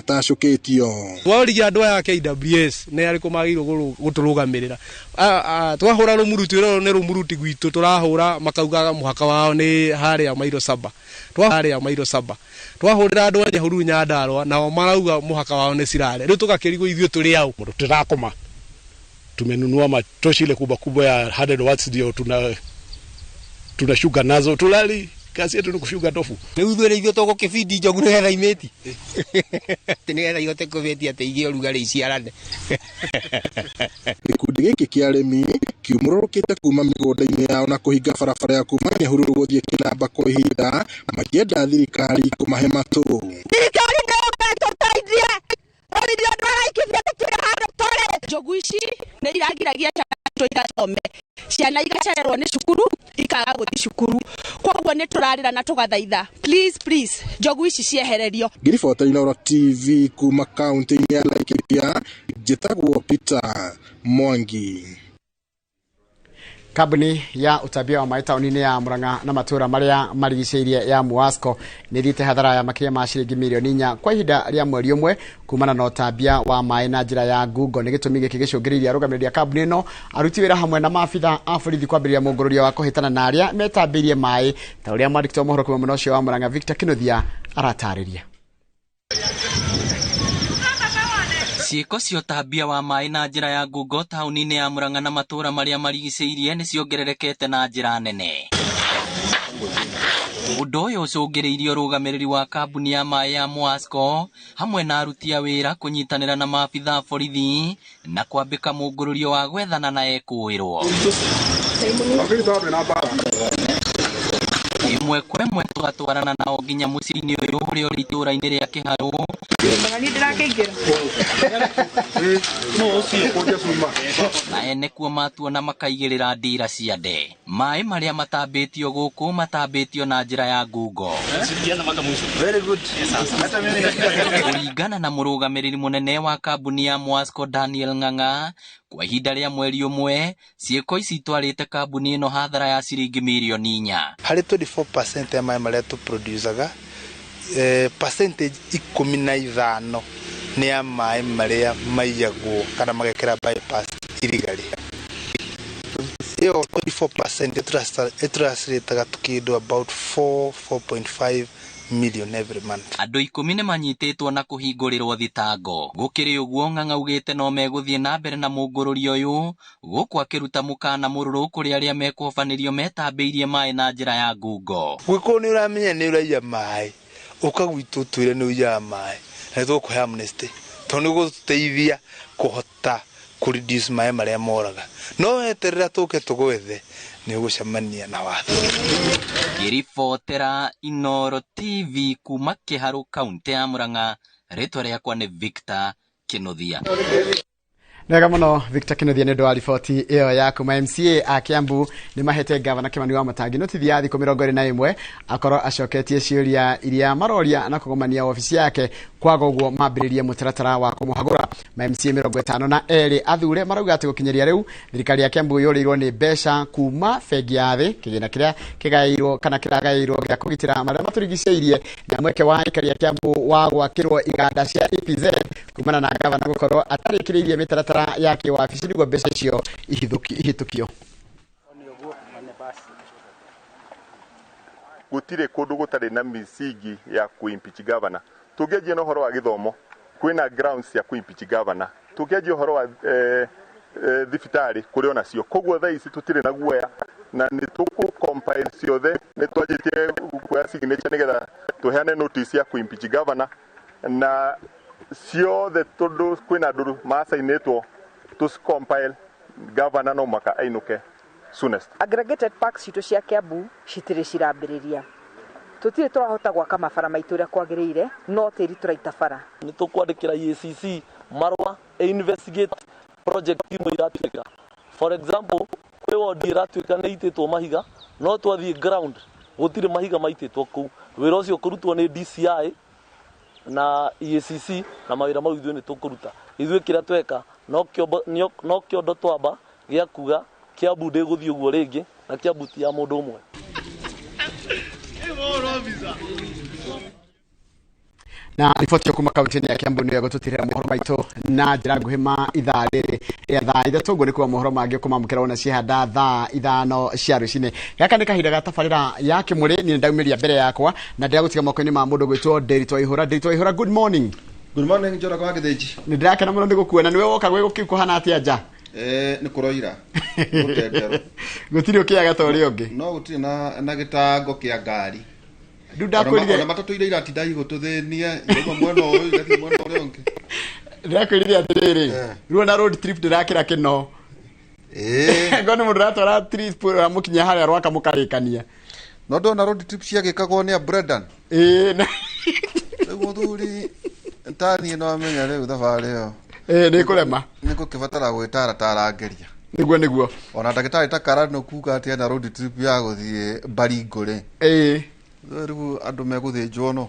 Matacũkĩtio. Tworirie andũ aya a KWS nĩ arĩkũ magĩrĩirwo gũtũrũgamĩrĩra. Twahũra rũmuruti rũrũ nĩ rũmuruti gwitũ tũrahũra, makaugaga mũhaka wao nĩ harĩa mairo saba. Harĩa mairo saba. Twahũrĩra andũ a Nyahururu Nyandarũa, nao marauga mũhaka wao nĩ Sirare. Rĩu tũgakĩrigwo ithuĩ tũrĩ aũ. Mũndũ tũrakoma, tumenunua matoshi ile kubwa kubwa ya 100 watts, ndio tunashuka nazo, tulali, kazi yetu ni kushuka ndofu. Rĩu ithuĩ nĩ ithuĩ tũgũkĩbindi njogu nĩgetha imĩti atĩ nĩgetha ihote kũbĩtia atĩ igĩe ũrugarĩ iciarane. Gĩkundi gĩkĩ kĩa arĩmi kiumũrũrũkĩte kuma mĩgũnda-inĩ yao na kũhinga barabara ya kuma Nyahururu gũthiĩ Kĩnamba kwa ihinda, makĩenda thirikari kũmahe matũ. Thirikari nĩyũke ĩtũteithie, ũrĩmi andũ araikithia tũtirĩ handũ tũrĩ. Njogu ici nĩ iragiragia ciana igathome, ciana igacererwo nĩ cukuru, ikaga gũthiĩ cukuru, koguo nĩ tũrarĩra na tũgathaitha, please please, njogu ici ciehererio. Ngĩribota Inooro TV kuma kaunti-inĩ ya Laikipia, njĩtagwo Peter Mwangi. Kambuni ya ũtambia wa maĩ taũni-inĩ ya Murang'a na matũũra marĩa marigicĩirie ya Muasco nĩ ĩthiĩte hathara ya makĩria ma ciringi mirioni 4 kwa ihinda rĩa mweri ũmwe kumana na ũtambia wa maĩ na njĩra ya ngungo. Nĩ gĩtũmi gĩkĩ gĩcũngĩrĩirie arũgamĩrĩri a kambuni ĩno, aruti wĩra hamwe na maabitha a borithi kwambĩrĩria mũngũrũrio wa kũhĩtana na arĩa metambĩirie maĩ, ta ũrĩa mwandĩki wa mohoro kuma mwena ũcio wa Murang'a Victor Kinuthia aratarĩria. Ciĩko cia ũtambia wa maĩ na njĩra ya ngungo taũni-inĩ ya Murang'a na matũũra marĩa marigicĩirie nĩ ciongererekete na njĩra nene. Ũndũ ũyũ ũcũngĩrĩirie ũrũgamĩrĩri wa kambuni ya maĩ ya Muasco hamwe na aruti a wĩra kũnyitanĩra na maabitha a borithi na kwambĩka mũngũrũrio wa gwethana na ekũĩrwo. Ĩmwe kwa ĩmwe tũgatwarana nao nginya mũciĩ-inĩ ũyũ ũrĩa ũrĩ itũũra-inĩ rĩa Kĩharũ. Na ene kuo matuona makaigĩrĩra ndira cia nde. Maĩ marĩa matambĩtio gũkũ matambĩtio na njĩra ya ngungo. Kũringana na mũrũgamĩrĩri mũnene wa kambuni ya Muasco Daniel Ng'ang'a, kwa ihinda rĩa mweri ũmwe, ciĩko ici itwarĩte kambuni ĩno hathara ya ciringi mirioni 4. Harĩ 24% ya maĩ marĩa tũproducaga, percentage 15 nĩ ya maĩ marĩa maiyagwo kana magekĩra bypass iriga-rĩ. Ĩyo 24% ĩtranslate-aga kĩndũ about 4.5 million every month. Andũ 10 nĩ manyitĩtwo na kũhingũrĩrwo thitango. Gũkĩrĩ ũguo, Ng'ang'a augĩte no megũthiĩ na mbere na mũngũrũrio ũyũ, gũkũ akĩruta mũkana mũrũrũ kũrĩ arĩa mekũhobanĩrio metambĩirie maĩ na njĩra ya ngungo. Gwĩkũ nĩ ũramenya nĩ ũraiya maĩ, ũka gwitũ ũtwĩre nĩ ũiyaga maĩ, na nĩ tũgũkũhe amnesty, tondũ nĩ ũgũtũteithia kũhota kũ reduce maĩ marĩa moraga. No weterera tũke tũgwethe, nĩ ũgũcemania na watho. Ngĩribotera Inooro TV kuma Kĩharũ, kaunti ya Murang'a, rĩtwa rĩakwa nĩ Victor Kinuthia. Wega mũno Victor Kinuthia nĩ ũndũ wa riboti ĩyo ya kuma. MCA a Kiambu nĩ mahete gavana Kimani wa Matangi notithi ya thikũ 21 akorwo acoketie ciũria iria maroria na kũgomania wabici yake, kwaga ũguo mambĩrĩrie mũtaratara wa kũmũhagũra. Ma MCA 52 athure marauga atĩ gũkinyĩria rĩu thirikari ya Kiambu yũrĩirwo nĩ mbeca kuma bengi ya thĩ, kĩgĩna kĩrĩa kĩgaĩirwo kana kĩragaĩirwo gĩa kũgitĩra marĩa matũrigicĩirie, na mweke wa aikari a Kiambu wa gwakĩrwo iganda cia EPZ kumana na gavana gũkorwo atarĩkĩrĩirie mĩtaratara ya kĩwabici nĩguo mbeca icio ihĩtũkio. Gũtirĩ kũndũ gũtarĩ na misingi ya kũ-impeach governor. Tũngĩanjia na ũhoro wa gĩthomo, kwĩna grounds cia kũ-impeach governor. Tũngĩanjia ũhoro wa thibitarĩ, kũrĩ onacio. Koguo thaa ici tũtirĩ na guoya na nĩ tũkũ compile ciothe, nĩ twanjĩtie kuoya signature nĩgetha tũheane notice ya kũ-impeach governor na ciothe, tondũ kwĩna andũ macainĩtwo tũ compile, governor no mũhaka ainũke soonest. Aggregated parks citũ cia Kiambu citirĩ cirambĩrĩria, tũtirĩ tũrahota gwaka mabara maitũ ũrĩa kwagĩrĩire, no tĩri tũraita bara. Nĩ tũkwandĩkĩra EACC marũa investigate project imwe iratuĩka, for example, kwĩ wodi ĩratuĩka nĩ itĩtwo mahiga, no twathiĩ ground gũtirĩ mahiga maitĩtwo kũu. Wĩra ũcio kũrutwo nĩ DCI na EACC, na mawĩra mau ithuĩ nĩ tũkũruta. Ithuĩ kĩrĩa tweka no kĩondo twamba gĩa kuga Kiambu ndĩgũthiĩ ũguo rĩngĩ, na Kiambu ti ya mũndũ ũmwe. Na riboti yo kuma kaunti-inĩ ya Kiambu nĩyo ĩgũtũtirĩra mohoro maitũ na njĩra nguhĩ ma ithaa rĩrĩ rĩa thaa 3. Ũguo nĩ kuga mohoro mangĩ ũkũmamũkĩra wona ciehanda thaa 5 cia rũcinĩ. Gaka nĩ kahinda ga tabarĩra ya Kĩmũrĩ. Niĩ nĩndaumĩria mbere yakwa na ndĩragũtiga moko-inĩ ma mũndũ gwĩtwo Ndĩritũ Waihũra. Ndĩritũ Waihũra, good morning. Good morning, Njoroge wa Gĩthĩnji. Nĩ ndĩrakena mũno nĩ gũkuona. Nĩwe woka gwĩ gũkiu kũhana atĩa nja? Nĩ kũroira gũtenderũ. Gũtirĩ ũkĩaga ta ũrĩa ũngĩ. No gũtirĩ na gĩtango kĩa ngari. Rĩu ndakwĩrire Ona matatũ iria iratinda igũtũthĩnia, irauma mwena ũyũ igathiĩ mwena ũrĩa ũngĩ. Ndĩrakwĩrire atĩrĩrĩ, rĩu ona road trip ndĩrakĩra kĩno. Ngo nĩ mũndũ ũratwara trip ũramũkinyia harĩa rwaka mũkarĩkania. No ndona road trip ciagĩkagwo nĩ a Brendan. Ĩĩ. Rĩu mũthuri taniĩ no amenya rĩu thabarĩ ĩyo. Nĩ kũrema. Nĩ gũkĩbatara gwĩtaratarangĩria. Nĩguo nĩguo. Ona ndagĩtarĩ ta Karano kuga atĩ ena road trip ya gũthiĩ Baringo rĩ. Rĩu andũ megũthĩnjwo no.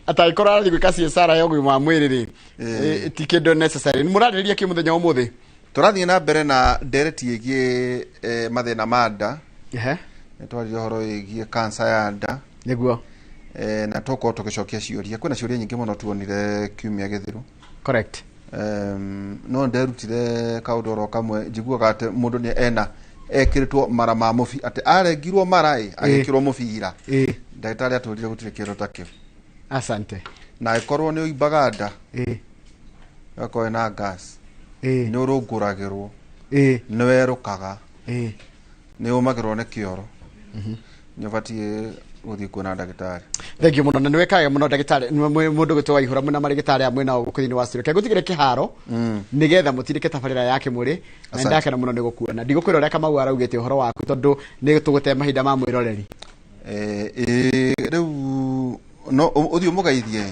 Atangĩkorwo arathiĩ gwĩka ciacara ya ũgima wa mwĩrĩ rĩ, ti kĩndũ necessary. Nĩ mũrarĩrĩria kĩ mũthenya wa ũmũthĩ? Tũrathiĩ na mbere na ndereti ĩgiĩ mathĩna ma nda. Nĩ twaririe ũhoro wĩgiĩ cancer ya nda. Nĩguo. Na tũkorwo tũgĩcokia ciũria. Kwĩna ciũria nyingĩ mũno tuonire kiumia gĩthiru. Correct. No nderutire kaũndũ oro kamwe njiguaga atĩ mũndũ nĩ ena ekĩrĩtwo mara ma mũbi atĩ arengirwo mara ĩ agĩkĩrwo mũbira. Ndagĩtarĩ atwĩrire gũtirĩ kĩndũ ta kĩu. Asante. Na ĩkorwo nĩ ũimbaga nda, ũgakorwo wĩna gas, nĩ ũrũngũragĩrwo, nĩ werũkaga, nĩ ũmagĩrwo nĩ kĩoro, nĩ ũbatiĩ gũthiĩ kuona ndagĩtarĩ. Thank you mũno na nĩwĩkaga mũno ndagĩtarĩ mũndũ gwĩtwo Waihũra mwĩna marĩgĩtarĩ amwe nao gũkũ thĩinĩ wa studio. Reke ngũtigĩre kĩharo nĩgetha mũtirĩke tabarĩra ya Kĩmũrĩ na Asante. ndakena mũno nĩ gũkuona. Ndigũkwĩra ũrĩa Kamau araugĩte ũhoro waku tondũ nĩ tũgũte mahinda ma mwĩroreri. Rĩu no ũthiĩ ũmũgeithie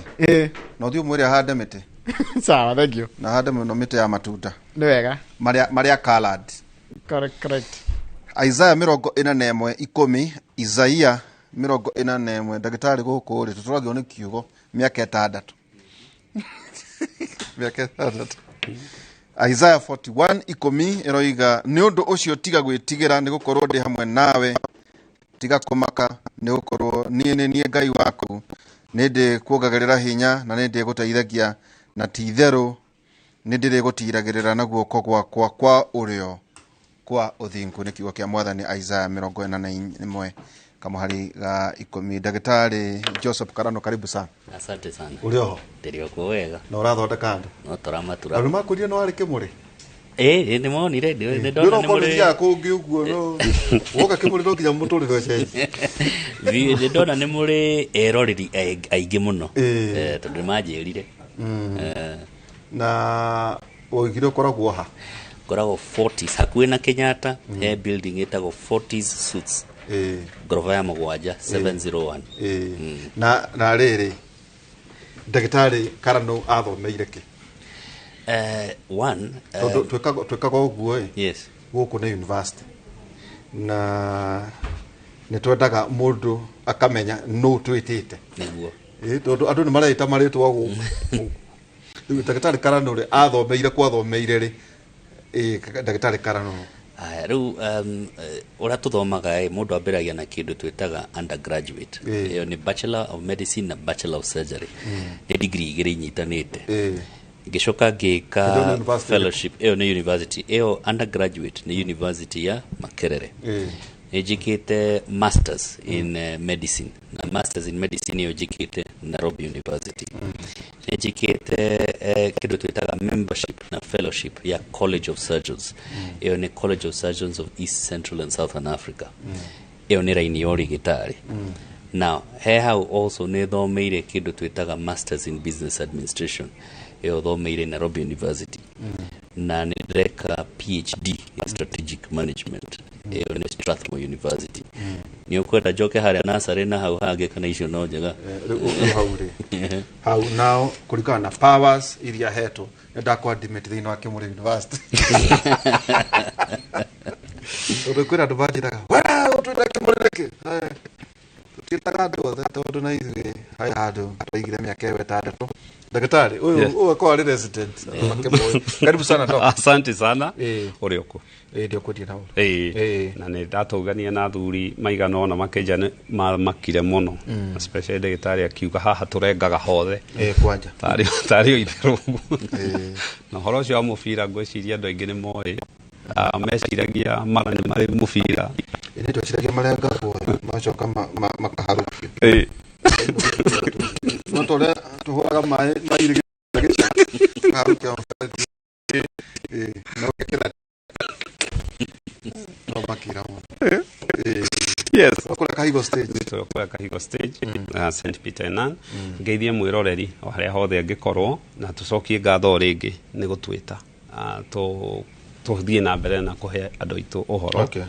na ũthiĩ ũmwĩre ahande mĩtĩ. Sawa, thank you. Na ahande mũno mĩtĩ ya matunda. Nĩ wega. Marĩa colored. Correct, correct. Isaiah 41:10, Isaiah 41, ndagĩtarĩ gũkũ rĩ tũtũragio nĩ kiugo mĩaka 6. Mĩaka 6. Isaiah 41:10 ĩroiga nĩ ũndũ ũcio tiga gwĩtigĩra nĩ gũkorwo ndĩ hamwe nawe, tiga kũmaka nĩ gũkorwo niĩ nĩ niĩ Ngai waku, nĩ ndĩkuongagĩrĩra hinya na nĩ ndĩgũteithagia, na ti itherũ nĩ ndĩrĩgũtiragĩrĩra na guoko gwakwa kwa ũrĩo kwa ũthingu. Nĩ kiugo kĩa mwathani Isaiah 41 kamũhari ga 10. Ndagĩtarĩ Joseph Karano, karibu sana. Asante sana. Ũrĩ oho? Ndĩrĩ okuo wega. Na ũrathondeka andũ? No tũramatura. Andũ makwĩrire no warĩ Kĩmũrĩ? Ĩĩ, nĩ monire, nĩ ndona nĩ Nĩ mũrĩ. ũthiaga kũngĩ ũguo no woka Kĩmũrĩ no nginya mũtũrĩre ũcenjie. Nĩ ndona nĩ mũrĩ eroreri aingĩ mũno. Tondũ nĩ manjĩrire. Na woigire ũkoragwo ha? Ngoragwo Fortis hakuhĩ na Kenyatta, he building ĩtagwo Fortis Suites. Ngoroba ya 7, 701. Na rĩrĩ ndagĩtarĩ Karano athomeire kĩ? One Tondũ twĩkaga ũguo ĩ. Yes. Gũkũ nĩ university na nĩ twendaga mũndũ akamenya nũ twĩtĩte. Nĩguo. Tondũ andũ nĩ mareita marĩtwa gũkũ. Rĩu ndagĩtarĩ Karano rĩ athomeire kwathomeire rĩ ndagĩtarĩ Karano. Aya, rĩu ũrĩa tũthomaga ĩ mũndũ ambĩragia na kĩndũ twĩtaga undergraduate. Ĩyo nĩ Bachelor of Medicine na Bachelor of Surgery. Nĩ degree igĩrĩ inyitanĩte. Ngĩcoka ngĩka fellowship ĩyo nĩ university ĩyo undergraduate nĩ university ya Makerere. Nĩ njĩkĩte masters in medicine na masters in medicine ĩyo njĩkĩte Nairobi University. Nĩ njĩkĩte kĩndũ twĩtaga membership na fellowship ya College of Surgeons. Ĩyo nĩ College of Surgeons of East Central and Southern Africa. Ĩyo nĩ raini ya ũrigitari. Now he hau also nĩ thomeire kĩndũ twĩtaga masters in business administration. Ĩyo thomeire Nairobi University. Na nĩ ndĩreka PhD in strategic management. Ĩyo nĩ Strathmore University. Nĩ ũkwenda njoke harĩa nasarĩ na hau hangĩ kana icio no njega? Rĩu hau rĩ hau nao kũringana na powers iria hetwo nĩ ndakwa-admit thĩinĩ wa Kĩmũrĩ University. Tondũ kwĩna andũ manjĩraga we ũtwĩta Kĩmũrĩ nĩkĩ? Tũtiĩtaga andũ othe tondũ na ithuĩ harĩ handũ twaigire mĩaka ĩyo 6. Daktari ũyũ Yes. ũyũ akorwo arĩ resident makĩmũĩ. Karibu sana doc. Asante sana. Ĩĩ. Ũrĩ ũkũ? Ĩĩ, ndĩokũthiĩ na ũru. Ĩĩ. Na nĩ ndatũngania na athuri maigana ũna makĩnja nĩ mamakire mũno. Especially ndagĩtarĩ akiuga haha tũrengaga hothe. Ĩĩ, kwanja. Tarĩ o itherũ ũguo. Na ũhoro ũcio wa mũbira ngwĩciria andũ aingĩ nĩ moĩ. Meciragia mara nĩ marĩ mũbira. Ĩĩ, tweciragia marengagwo macoka makaharũkio. Ĩĩ. No ta ũrĩa tũhũraga maĩ mairigĩra kaharũkia. Ĩĩ, na ũgekĩra no makira mũno. Ĩĩ. Yes. Kũrĩa Kahigo stage. Kũrĩa Kahigo stage na St Peter Enan. Ngeithie mwĩroreri o harĩa hothe angĩkorwo na tũcokie ngatho o rĩngĩ nĩ gũtwĩta tũthiĩ na mbere na kũhe andũ aitũ ũhoro. Okay.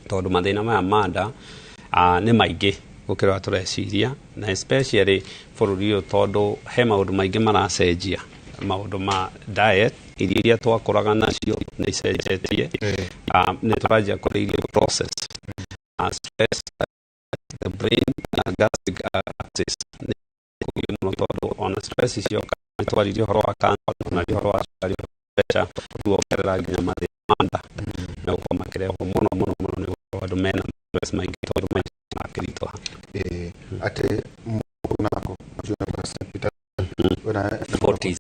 Tondũ mathĩna maya ma nda nĩ maingĩ gũkĩra ũrĩa tũreciria, na especially bũrũri ũyũ tondũ he maũndũ maingĩ maracenjia, maũndũ ma diet, irio iria twakũraga nacio nĩ icenjetie. Nĩ tũranjia kũrĩa irio process, stress, the brain na gastric axis nĩ kũgio mũno, tondũ ona stress icioka nĩ twaririe ũhoro wa cancer, twaririe ũhoro wa cukari, pressure, rĩu ongerera nginya mathĩna ma nda megũkorwo makĩrehwo mũno mũno mũno nĩ gũkorwo andũ mena stress maingĩ tondũ maica makĩritũha. Ĩĩ, atĩ mũndũ nako ũcio nĩ St Peter wena Forties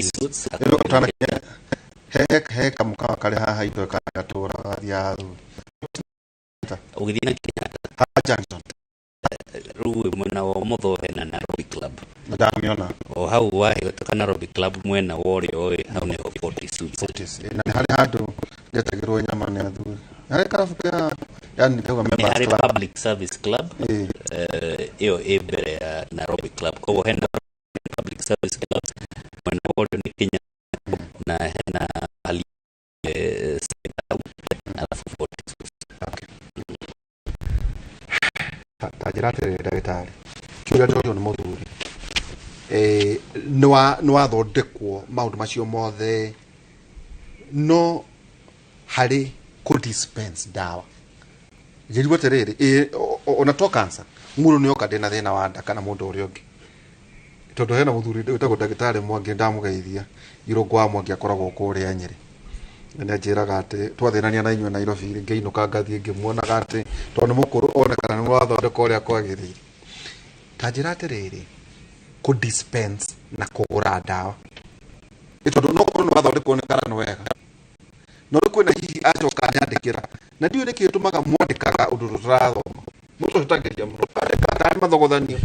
suits. Ĩno ũtanakinya he kamũkawa karĩ haha itwe gatũra gathiaga thuri. Ũgĩthiĩ na Kenyatta. Ha junction. Rĩu mwena wa ũmotho hena Nairobi Club. Ndamĩona. O hau wahĩtũka Nairobi Club mwena wa ũrĩo ĩ, hau nĩho Forty Suits. Forties. Ĩĩ, na nĩ harĩ handũ getagĩrwo nyama nĩ athuri. Harĩ karabu kĩa yani ndauga Nĩ members harĩ club. Public Service Club. Ĩyo ĩ mbere ya Nairobi Club, koguo hena Public Service Club mwena wa ũrĩo nĩ Kenya na hena hali side hau, alafu Forty Suits. Ta njĩra atĩrĩrĩ ndagĩtarĩ, kĩũria ndĩrorio nĩ mũthuri, nĩ wathondekwo maũndũ macio mothe, no harĩ kũ dispense ndawa njĩrigwo atĩrĩrĩ, ona to cancer, mũndũ nĩ oka ndĩna thĩna wa nda kana mũndũ ũrĩa ũngĩ, tondũ hena mũthuri wĩtagwo ndagĩtarĩ Mwangi, ndamũgeithia Irũngũ wa Mwangi, akoragwo kũrĩa Nyĩrĩ, na nĩanjĩraga atĩ twathĩnania na inyuĩ Nairobi ngĩinũka ngathiĩ ngĩmuonaga atĩ tondũ nĩ mũkũrũ one kana nĩ mũrathondeka ũrĩa kwagĩrĩire. Ta njĩra atĩrĩrĩ, kũ dispense na kũgũra ndawa, ĩ tondũ no korwo nĩ wathondekwo nĩ karano wega, no rĩu kwĩna hihi acoka anyandĩkĩra na ndiũĩ nĩkĩ gĩtũmaga mwandĩkaga ũndũ tũtarathoma, mũtũhĩtagĩria mũno ũkandĩka tarĩ mathogothanio,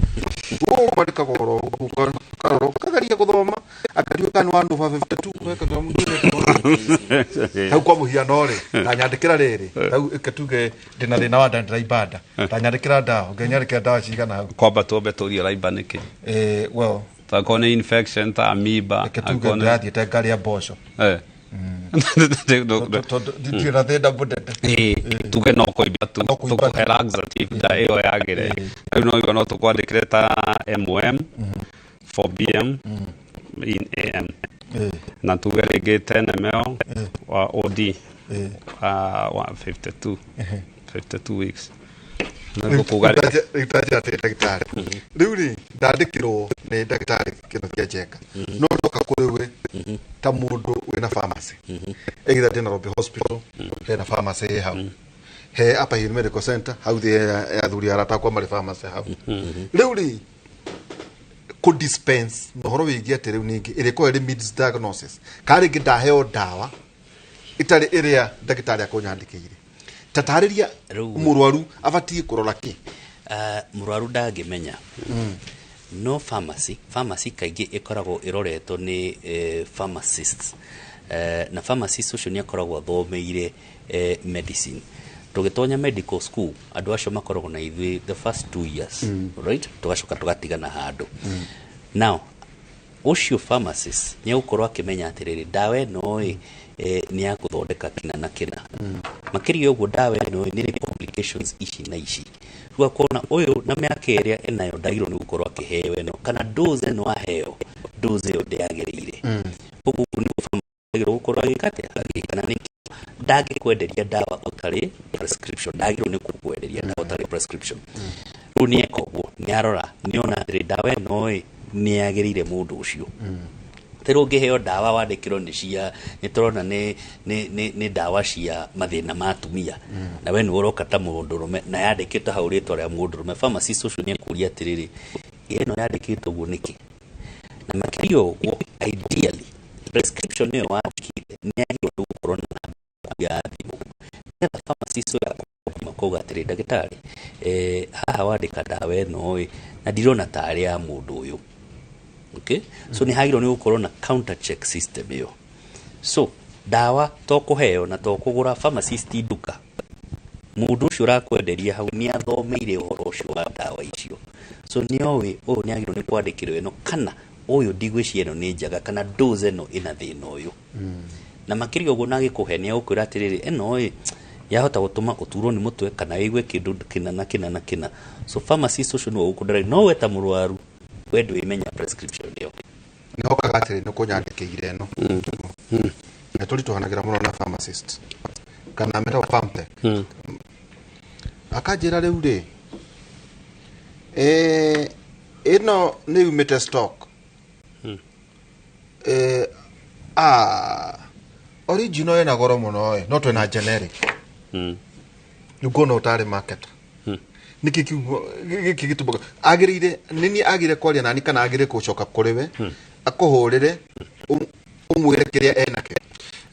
ũũ mwandĩkaga oro ũguo, ũkarora ũkageria gũthoma akariũ kana nĩ 1 over 52 hau kwa mũhiano rĩ, tanyandĩkĩra rĩrĩ hau ĩke tuge ndĩna thĩna wa nda, ndĩraimba nda, tanyandĩkĩra ndawa, ũngĩnyandĩkĩra ndawa cigana hau? Kwamba tuombe tũrie ũraimba nĩkĩ. Well, takorwo nĩ infection ta amoeba, reke tuge akorwo nĩ- ndĩrathiĩte ngarĩa mboco. Tondũ ndirĩ na thĩna mũnene. Ĩĩ, tuge no kũimba tu tũkũhe laxative nda ĩyo yagĩre, rĩu no igua no tũkwandĩkĩre ta mm 4 bm in am na tuge rĩngĩ 10 ml wa OD wa 52 weeks. Nĩguo kuga Rĩu ta njĩra atĩrĩ ndagĩtarĩ, rĩu rĩ ndandĩkĩrwo nĩ ndagĩtarĩ Kĩnuthia Njenga, no ndoka kũrĩ we ta mũndũ wĩna pharmacy, either ndĩ Nairobi Hospital hena pharmacy ĩ hau, he Upper Hill Medical Center hau thĩ ya athuri arata akwa marĩ pharmacy hau. Rĩu rĩ kũ dispense na ũhoro wĩgiĩ atĩ rĩu ningĩ ĩrĩkorwo ĩrĩ misdiagnosis kana rĩngĩ ndaheo ndawa ĩtarĩ ĩrĩa ndagĩtarĩ akũnyandĩkĩire, tatarĩria mũrwaru abatiĩ kũrora kĩ? Mũrwaru ndangĩmenya, no pharmacy kaingĩ ĩkoragwo ĩroretwo nĩ pharmacists, na pharmacist ũcio nĩ akoragwo athomeire medicine. Tũgĩtonya medical school, andũ acio makoragwo na ithuĩ the first 2 years, right, tũgacoka tũgatigana handũ. Now ũcio pharmacist nĩ egũkorwo akĩmenya atĩrĩrĩ, ndawa ĩno ĩ nĩ ya gũthondeka kĩna na kĩna, makĩria ũguo ndawa ĩno ĩ nĩ ĩrĩ complications ici na ici. Rĩu akona ũyũ na mĩaka ĩrĩa enayo ndagĩrĩirwo nĩ gũkorwo akĩheo ĩno, kana dose ĩno aheo, dose ĩyo ndĩagĩrĩire. Koguo ũguo nĩguo pharmacist agĩrĩirwo gũkorwo agĩka atĩa, agĩka. Na nĩkĩo Ndangĩkwenderia ndawa ũtarĩ prescription, ndagĩrĩirwo nĩ gũkwenderia ndawa ũtarĩ prescription. Rĩu nĩ eka ũguo, nĩ arora, nĩ ona atĩrĩ, ndawa ĩno ĩ nĩ yagĩrĩire mũndũ ũcio. Rĩu ũngĩheo ndawa wandĩkĩrwo nĩ cia, nĩ tũrona nĩ ndawa cia mathĩna ma atumia, na we nĩ ũroka ta mũndũrũme na yandĩkĩtwo hau rĩtwa rĩa mũndũrũme, pharmacist ũcio nĩ ekũria atĩrĩrĩ, ĩno yandĩkĩtwo ũguo nĩkĩ? Na makĩria ũguo, ideally prescription ĩyo wandĩkĩte nĩ yagĩrĩirwo nĩ gũkorwo na namba ya thimũ, nĩgetha pharmacist ũyũ akũthima akauga atĩrĩ, ndagĩtarĩ, haha wandĩka ndawa ĩno ĩ na ndirona tarĩ ya mũndũ ũyũ. Okay, so nĩ hagĩrĩirwo nĩ gũkorwo na counter check system ĩyo. So ndawa to kũheo na to kũgũra, pharmacist nduka, mũndũ ũcio ũrakwenderia hau nĩ athomeire ũhoro ũcio wa ndawa icio, so nĩ oĩ ũyũ nĩ agĩrĩirwo nĩ kwandĩkĩrwo ĩno, kana ũyũ ndigwĩciria ĩno nĩ njega, kana dose ĩno ĩna thĩna ũyũ. Na makĩria ũguo, na agĩkũhe nĩ agũkwĩra atĩrĩrĩ, ĩno ĩ yahota gũtũma ũturwo nĩ mũtwe kana wĩigue kĩndũ kĩna na kĩna na kĩna. So pharmacist ũcio nĩwe ũgũkũndĩra, no we ta mũrwaru we ndwĩmenya prescription ĩyo. Nĩ hokaga atĩrĩ, nĩ kũnyandĩkĩire ĩno nĩ tũritũhanagĩra mũno na pharmacist kana metagwo pharmtech. Akanjĩra rĩu rĩ, ĩno nĩ yumĩte stock, original ĩna goro mũno ĩ, no twĩna generic. Rĩu ngona ũtarĩ marketer, nĩkĩ kiugo gĩkĩ gĩtũmaga agĩrĩire nĩ niĩ agĩrĩire kwaria nani, kana agĩrĩire gũcoka kũrĩ we akũhũrĩre ũmwĩre kĩrĩa enakĩo?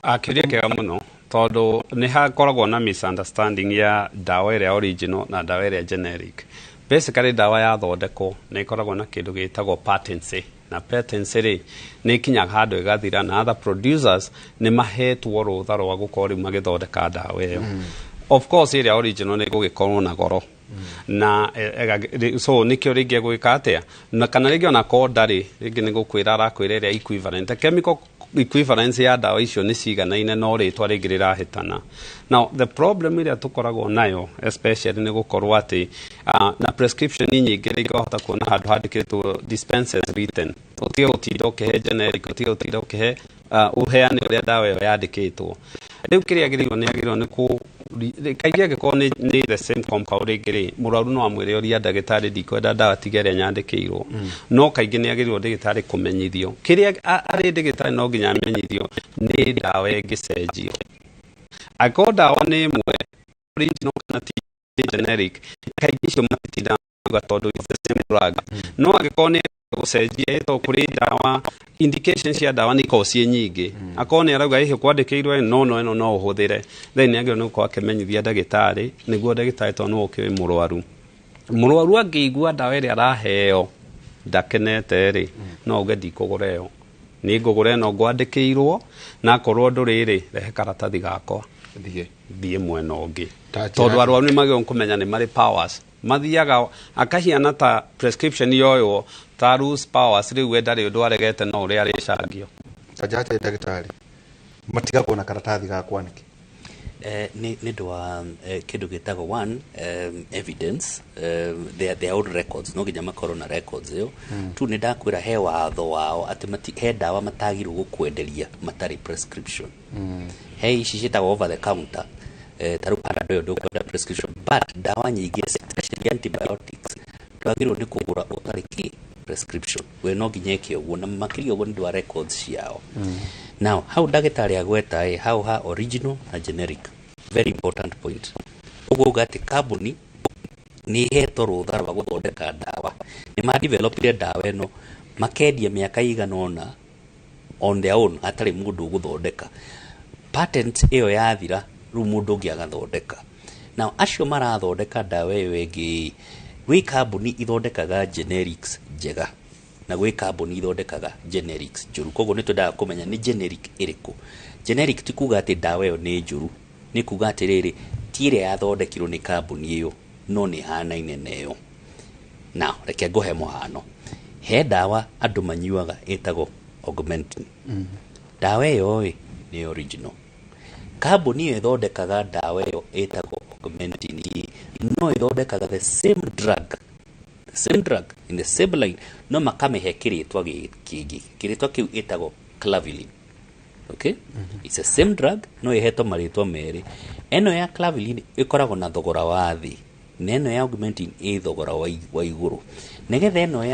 Kĩũria kĩega mũno, tondũ nĩ hakoragwo na misunderstanding ya ndawa ĩrĩa original na ndawa ĩrĩa generic. Basically, ndawa yathondekwo nĩ ĩkoragwo na kĩndũ gĩtagwo patency, na patency rĩ, nĩ ĩkinyaga handũ ĩgathira, na other producers nĩ mahetwo rũtha rwa gũkorwo rĩu magĩthondeka ndawa ĩyo. Of course, ĩrĩa original nĩ ĩgũgĩkorwo na goro na so nĩkĩo rĩngĩ egwĩka atĩa, na kana rĩngĩ ona korwo ndarĩ, rĩngĩ nĩ gũkwĩra arakwĩra ĩrĩa equivalent, chemical equivalence ya ndawa icio nĩ ciganaine, no rĩtwa rĩngĩ rĩrahĩtana. Now the problem ĩrĩa tũkoragwo nayo especially nĩ gũkorwo atĩ na prescription nyingĩ, rĩngĩ wahota kuona handũ handĩkĩtwo "dispense as written", ũtige gũtinda ũkĩhe generic, ũtige gũtinda ũkĩhe, ũheane ũrĩa ndawa ĩyo yandĩkĩtwo. Rĩu kĩrĩa agĩrĩirwo nĩ agĩrĩirwo nĩ kũ kaingĩ angĩkorwo nĩ the same compound rĩngĩ rĩ, mũrwaru no amwĩre, ũria ndagĩtarĩ, ndikwenda ndawa tiga ĩrĩa nyandĩkĩirwo. No kaingĩ nĩ agĩrĩirwo ndagĩtarĩ kũmenyithio kĩrĩa arĩ ndagĩtarĩ no nginya amenyithio nĩ ndawa ĩngĩcenjio. Angĩkorwo ndawa nĩ ĩmwe, original kana ti generic, kaingĩ icio matitindaga makiuga tondũ it's the same drug. No angĩkorwo nĩ gũcenjia, ĩto kũrĩ ndawa, indication cia ndawa nĩ ikoragwo ciĩ nyingĩ, akorwo nĩ arauga ĩhĩ kwandĩkĩirwo ĩno, no ĩno no ũhũthĩre, then nĩ agĩrĩirwo nĩ gũkorwo akĩmenyithia ndagĩtarĩ, nĩguo ndagĩtarĩ, tondũ nĩwe ũkĩũĩ mũrwaru. Mũrwaru angĩigua ndawa ĩrĩa araheo ndakenete rĩ, no auge, ndikũgũra ĩyo, nĩ ngũgũra ĩno ngwandĩkĩirwo, na akorwo ndũrĩ rĩ, rehe karatathi gakwa thiĩ thiĩ mwena ũngĩ. Ta njĩra Tondũ arwaru nĩ magĩrĩirwo kũmenya nĩ marĩ powers, mathiaga akahiana ta prescription yoywo ta lose powers, rĩu we ndarĩ ũndũ aregete, no ũrĩa arĩcangio. Ta njĩra atĩrĩ, ndagĩtarĩ, matigagwo na karatathi gakwa nĩkĩ? Nĩ ũndũ wa kĩndũ gĩtagwo one, evidence, their own records, no nginya makorwo na records ĩyo. Tu nĩ ndakwĩra he watho wao atĩ he ndawa matagĩrĩirwo gũkwenderia matarĩ prescription. He ici ciĩtagwo over the counter, ta rĩu Panadol ĩyo ndũkwenda prescription, but ndawa nyingĩ, especially antibiotics, ndwagĩrĩirwo nĩ kũgũra ũtarĩ kĩ prescription. We no nginya ĩke ũguo, na makĩria ũguo nĩ ũndũ wa records ciao. Now hau ndagĩtarĩ agweta ĩ hau ha original na generic, very important point. Ũguo uga atĩ kambuni nĩ ihetwo rũtha rwa gũthondeka ndawa, nĩ madevelopire ndawa ĩno, makendia mĩaka ĩigana ũna on their own hatarĩ mũndũ ũgũthondeka. Patent ĩyo yathira, rĩu mũndũ ũngĩ agathondeka. Now acio marathondeka ndawa ĩyo ĩngĩ, gwĩ kambuni ithondekaga generics njega na gwĩ kambuni ithondekaga generics njũru. Koguo nĩ twendaga kũmenya nĩ generic ĩrĩkũ. Generic ti kuga atĩ ndawa ĩyo nĩ njũru, nĩ kuga atĩrĩrĩ, ti ĩrĩa yathondekirwo nĩ kambuni ĩyo, no nĩ ĩhanaine na ĩyo. Now reke ngũhe mũhano. He ndawa andũ manyuaga ĩtagwo Augmentin. Ndawa ĩyo ĩ nĩ original. Kambuni ĩyo ĩthondekaga ndawa ĩyo ĩtagwo Augmentin ĩ, no ĩthondekaga the same drug, the same drug in the same line, no makamĩhe kĩrĩtwa kĩngĩ. Kĩrĩtwa kĩu ĩtagwo Clavulin. Okay, it's the same drug no ĩhetwo marĩtwa merĩ. Ĩno ya Clavulin ĩkoragwo na thogora wa thĩ na ĩno ya Augmentin ĩ thogora wa igũrũ, nĩgetha ĩno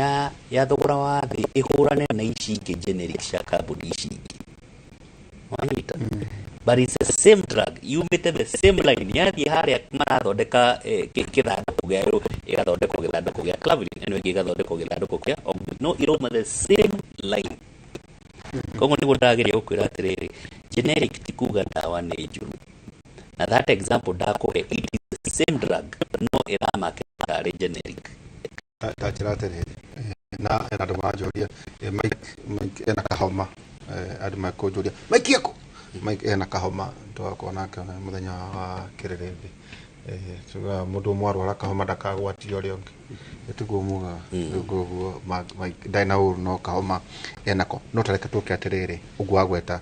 ya thogora wa thĩ ĩhũrane na ici ingĩ generic cia kambuni ici ingĩ. Wanyita? But it's the same drug, yumĩte the same line, yathiĩ harĩa marathondeka kĩthandũkũ gĩayo, ĩgathondekwo gĩthandũkũ gĩa Clavulin, ĩno ĩngĩ ĩgathondekwo gĩthandũkũ kĩa Augmentin, no irauma the same line. Koguo nĩguo ndageria gũkwĩra atĩrĩrĩ, generic ti kuga ndawa nĩ njũru. Na that example ndakũhe, it is the same drug no ĩramarket tarĩ generic. Ta njĩra atĩrĩrĩ, na hena andũ maranjũria, Mike ena kahoma, andũ makũnjũria Mike eko, Mike ena kahoma, tũgakorwo nake mũthenya wa kĩrĩrĩmbĩ. Tugaga mũndũ ũmwe arwara kahoma ndakagwatie ũrĩa ũngĩ, tiguo mugaga? Rĩu koguo Mike ndarĩ na ũru, no kahoma enako. No tareke tũke atĩrĩrĩ, ũguo wagweta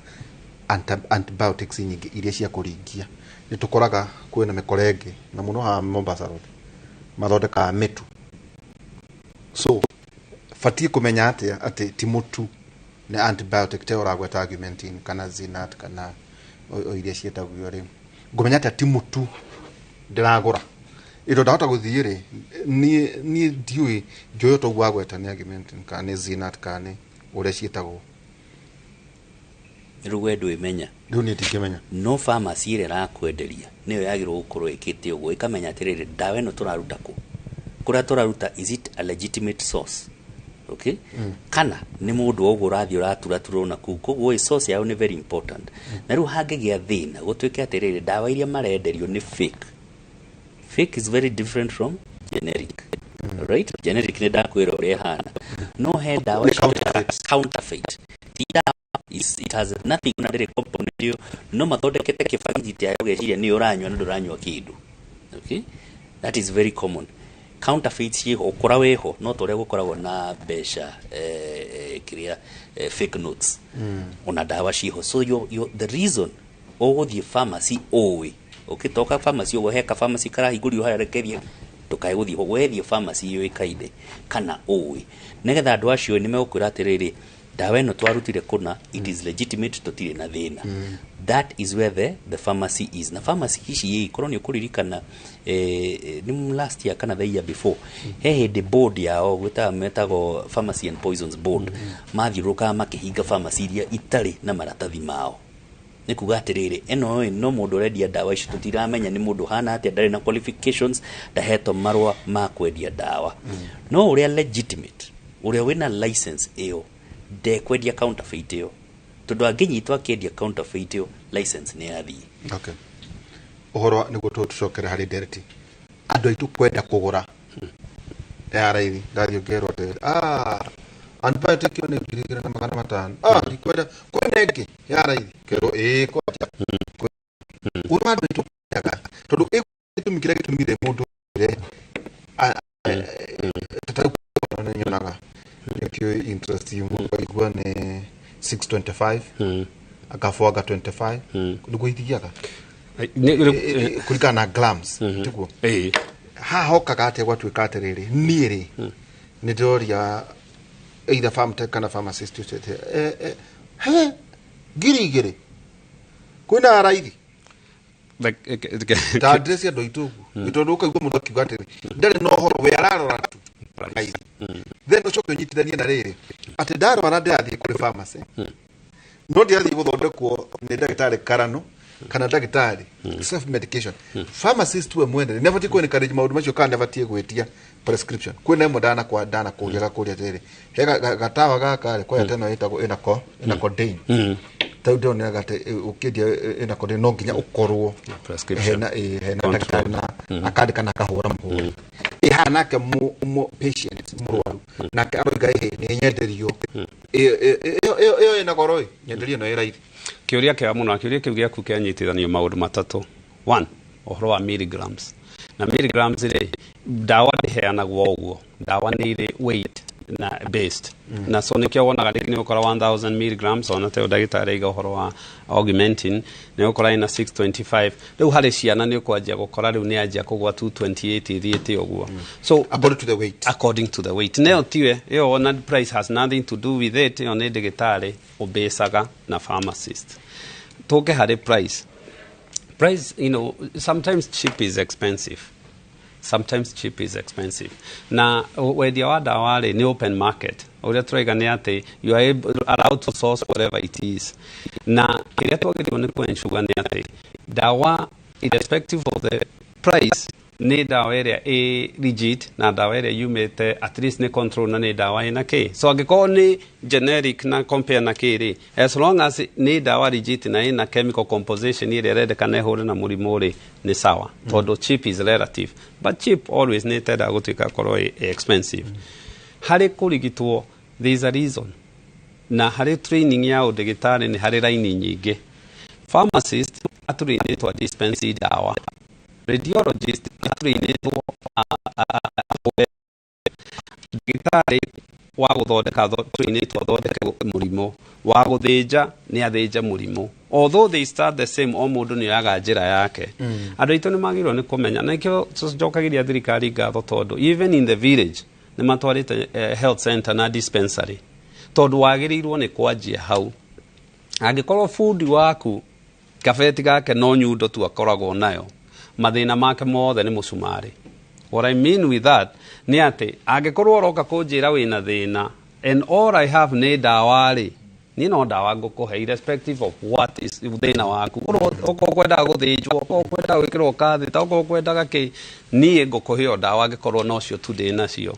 antibiotics nyingĩ iria cia kũringia, nĩ tũkoraga kwĩna mĩkora ĩngĩ na mũno haha Mombasa Road mathondekaga mĩtu. So batiĩ kũmenya atĩa atĩ ti mũtu, nĩ antibiotic te ũragweta Augmentin kana Zinat kana o iria ciĩtagwo rĩ? Ngũmenya atĩa ti mũtu ndĩragũra? Ĩndo ndahota gũthiĩ rĩ, niĩ ndiũĩ, njũĩ o toguo wagweta nĩ Augmentin kana nĩ Zinat kana nĩ ũrĩa ciĩtagwo. Rĩu we ndwĩmenya. Rĩu niĩ ndingĩmenya. No pharmacy ĩrĩa ĩrakwenderia nĩyo yagĩrĩirwo gũkorwo ĩkĩte ũguo, ĩkamenya atĩrĩrĩ, ndawa ĩno tũraruta kũ, kũrĩa tũraruta, is it a legitimate source? Okay, kana nĩ mũndũ o ũguo ũrathiĩ ũraturaturwo na kũu. Koguo ĩ source yao nĩ very important. Na rĩu hangĩgĩa thĩna gũtuĩke atĩrĩrĩ, ndawa iria marenderio nĩ fake. Fake is very different from generic, right? Generic nĩ ndakwĩra ũrĩa ĩhana, no he ndawa icio counterfeit, ti ndawa, it has nothing na ndĩrĩ component ĩyo, no mathondekete kĩbagiti tayo, ũgeciria nĩ ũranyua no ndũranyua kĩndũ. Okay, that is very common. Counterfeit ciĩho, ũkora wĩho, no ta ũrĩa gũkoragwo na mbeca kĩrĩa fake notes, ona ndawa ciĩho. So the reason ũgũthiĩ pharmacy ũĩ ũkĩtoka pharmacy ũguo, he ka pharmacy karahingũrirwo harĩa, rekerie ndũkae gũthiĩ ho, wethiĩ pharmacy yũĩkaine kana ũĩ, nĩgetha andũ acio nĩ megũkwĩra atĩrĩrĩ, ndawa ĩno twarutire kũna, it is legitimate, tũtirĩ na thĩna. That is where the pharmacy is. Na pharmacy ici ĩ korwo nĩ ũkũririkana, nĩ last year kana the year before, he hĩndĩ board yao gwĩtaga metagwo Pharmacy and Poisons Board mathiũrũrũkaga makĩhinga pharmacy iria itarĩ na maratathi mao. Nĩ kuga atĩrĩrĩ, ĩno ĩ no mũndũ ũrendia ndawa ici tũtiramenya nĩ mũndũ ũhana atĩa, ndarĩ na qualifications, ndahetwo marũa ma kwendia ndawa. No ũrĩa legitimate, ũrĩa wĩna license ĩyo, ndekwendia counterfeit ĩyo, tondũ angĩnyitwo akĩendia counterfeit ĩyo, license nĩ yathiĩ. Okay, ũhoro nĩguo tũcokere harĩ ndereti, andũ aitũ kwenda kũgũra ya raithi. Ndathiĩ ngerwo atĩrĩrĩ, antibiotic ĩyo nĩ 2500, ndikwenda, kwenda ĩngĩ ya raithi, kerwo ĩĩ kwanja ũrĩa andũ aitũ kwendaga, tondũ gĩtũmi kĩrĩa gĩtũmire mũndũ ĩre ta rĩu nĩ nyonaga nĩkĩo interest imwe ũkaigua nĩ 625, akabwanga 25 nĩguo ithiaga kũringana na grams, tiguo? Haha hokaga atĩa gwatuĩka atĩrĩrĩ, niĩ rĩ nĩ ndĩroria either farmtech kana pharmacist ũcio atĩ, he 2000 kwĩna raithi ta address andũ aitũ ũguo, tondũ ũkaigua mũndũ akiuga atĩrĩ ndarĩ na ũhoro, we ararora tu raithi. Then ũcoke ũnyitithanie na rĩrĩ atĩ ndarwara ndĩrathiĩ kũrĩ pharmacy, no ndirathiĩ gũthondekwo nĩ ndagĩtarĩ karano kana ndagĩtarĩ self medication. Pharmacist we mwene nĩ abatiĩ kũ encourage maũndũ macio kana nĩ abatiĩ gwĩtia prescription? Kwĩna ĩmwe ndanakwa ndanakũria gakũria atĩrĩrĩ, he gatawa gaka rĩ, kwaya teno ĩtagwo ĩna codeine. Ta rĩu ndĩroneraga atĩ ũkĩendia ĩna codeine no nginya ũkorwo Prescription. hena ndagĩtarĩ na akandĩka na akahũra mũhũri. Ĩ haha nake mu patient, mũrwaru, nake aroiga ĩ nĩ nyenderio ĩyo ĩna goro, ĩ nyenderio ĩno ĩ raithi. Kĩũria kĩega mũno, na kĩũria kĩu gĩaku kĩanyitithanio maũndũ matatũ. One, ũhoro wa milligrams, na milligrams rĩ, ndawa ndĩheanagwo ũguo, ndawa nĩ irĩ weight. Na based na so nĩkĩo wonaga rĩngĩ nĩ ũkora 1000 milligrams, ona teo ndagĩtarĩ aiga ũhoro wa Augmentin nĩ ũkora ĩna 625. Rĩu harĩ ciana nĩ ũkwanjia gũkora rĩu nĩ anjia kũgwa 228 ĩthiĩte ũguo. So according to the weight. According to the weight. Nayo tiwe ĩyo ona price has nothing to do with it. Ĩyo nĩ ndagĩtarĩ ũbĩcaga na pharmacist. Tũke harĩ price. Price, sometimes cheap is expensive, sometimes cheap is expensive. Na wendia wa ndawa rĩ, nĩ open market. Ũrĩa tũraiga nĩ atĩ you are allowed to source whatever it is. Na kĩrĩa twagĩrĩirwo nĩ kũensure nĩ atĩ ndawa, irrespective of the price, nĩ ndawa ĩrĩa ĩ legit na ndawa ĩrĩa yumĩte at least nĩ control na nĩ ndawa ĩna kĩ. So angĩkorwo nĩ generic na compare na kĩ rĩ, as long as nĩ ndawa legit na ĩna chemical composition ĩrĩa ĩrendekana ĩhũre na mũrimũ rĩ, nĩ sawa, tondũ cheap is relative, but cheap always nĩ ĩtendaga gũtuĩka korwo ĩ expensive. Harĩ kũrigitwo, there is a reason, na harĩ training ya ũndagĩtarĩ nĩ harĩ raini nyingĩ. Pharmacist atũrĩinĩtwo dispense ndawa, radiologist atũrĩinĩtwo ahũre, ndagĩtarĩ wa gũthondeka tũrĩinĩtwo athondeke mũrimũ, wa gũthĩnja nĩ athĩnje mũrimũ. Although they start the same, o mũndũ nĩ oyaga njĩra yake. Andũ aitũ nĩ magĩrĩirwo nĩ kũmenya, na nĩkĩo tũcokagĩria thirikari ngatho, tondũ even in the village nĩ matwarĩte health center na dispensary, tondũ wagĩrĩirwo nĩ kwanjia hau. Angĩkorwo bundi waku kabeti gake no nyundo tu akoragwo nayo, mathĩna make mothe nĩ mũcumarĩ. What I mean with that nĩ atĩ angĩkorwo ũroka kũnjĩra wĩna thĩna and all I have nĩ ndawa rĩ, niĩ no ndawa ngũkũhe irrespective of what is thĩna waku. Okorwo kwendaga gũthĩnjwo, okorwo kwendaga gwĩkĩrwo kathita, okorwo kwendaga kĩ, niĩ ngũkũhe o ndawa angĩkorwo nocio tu ndĩ nacio.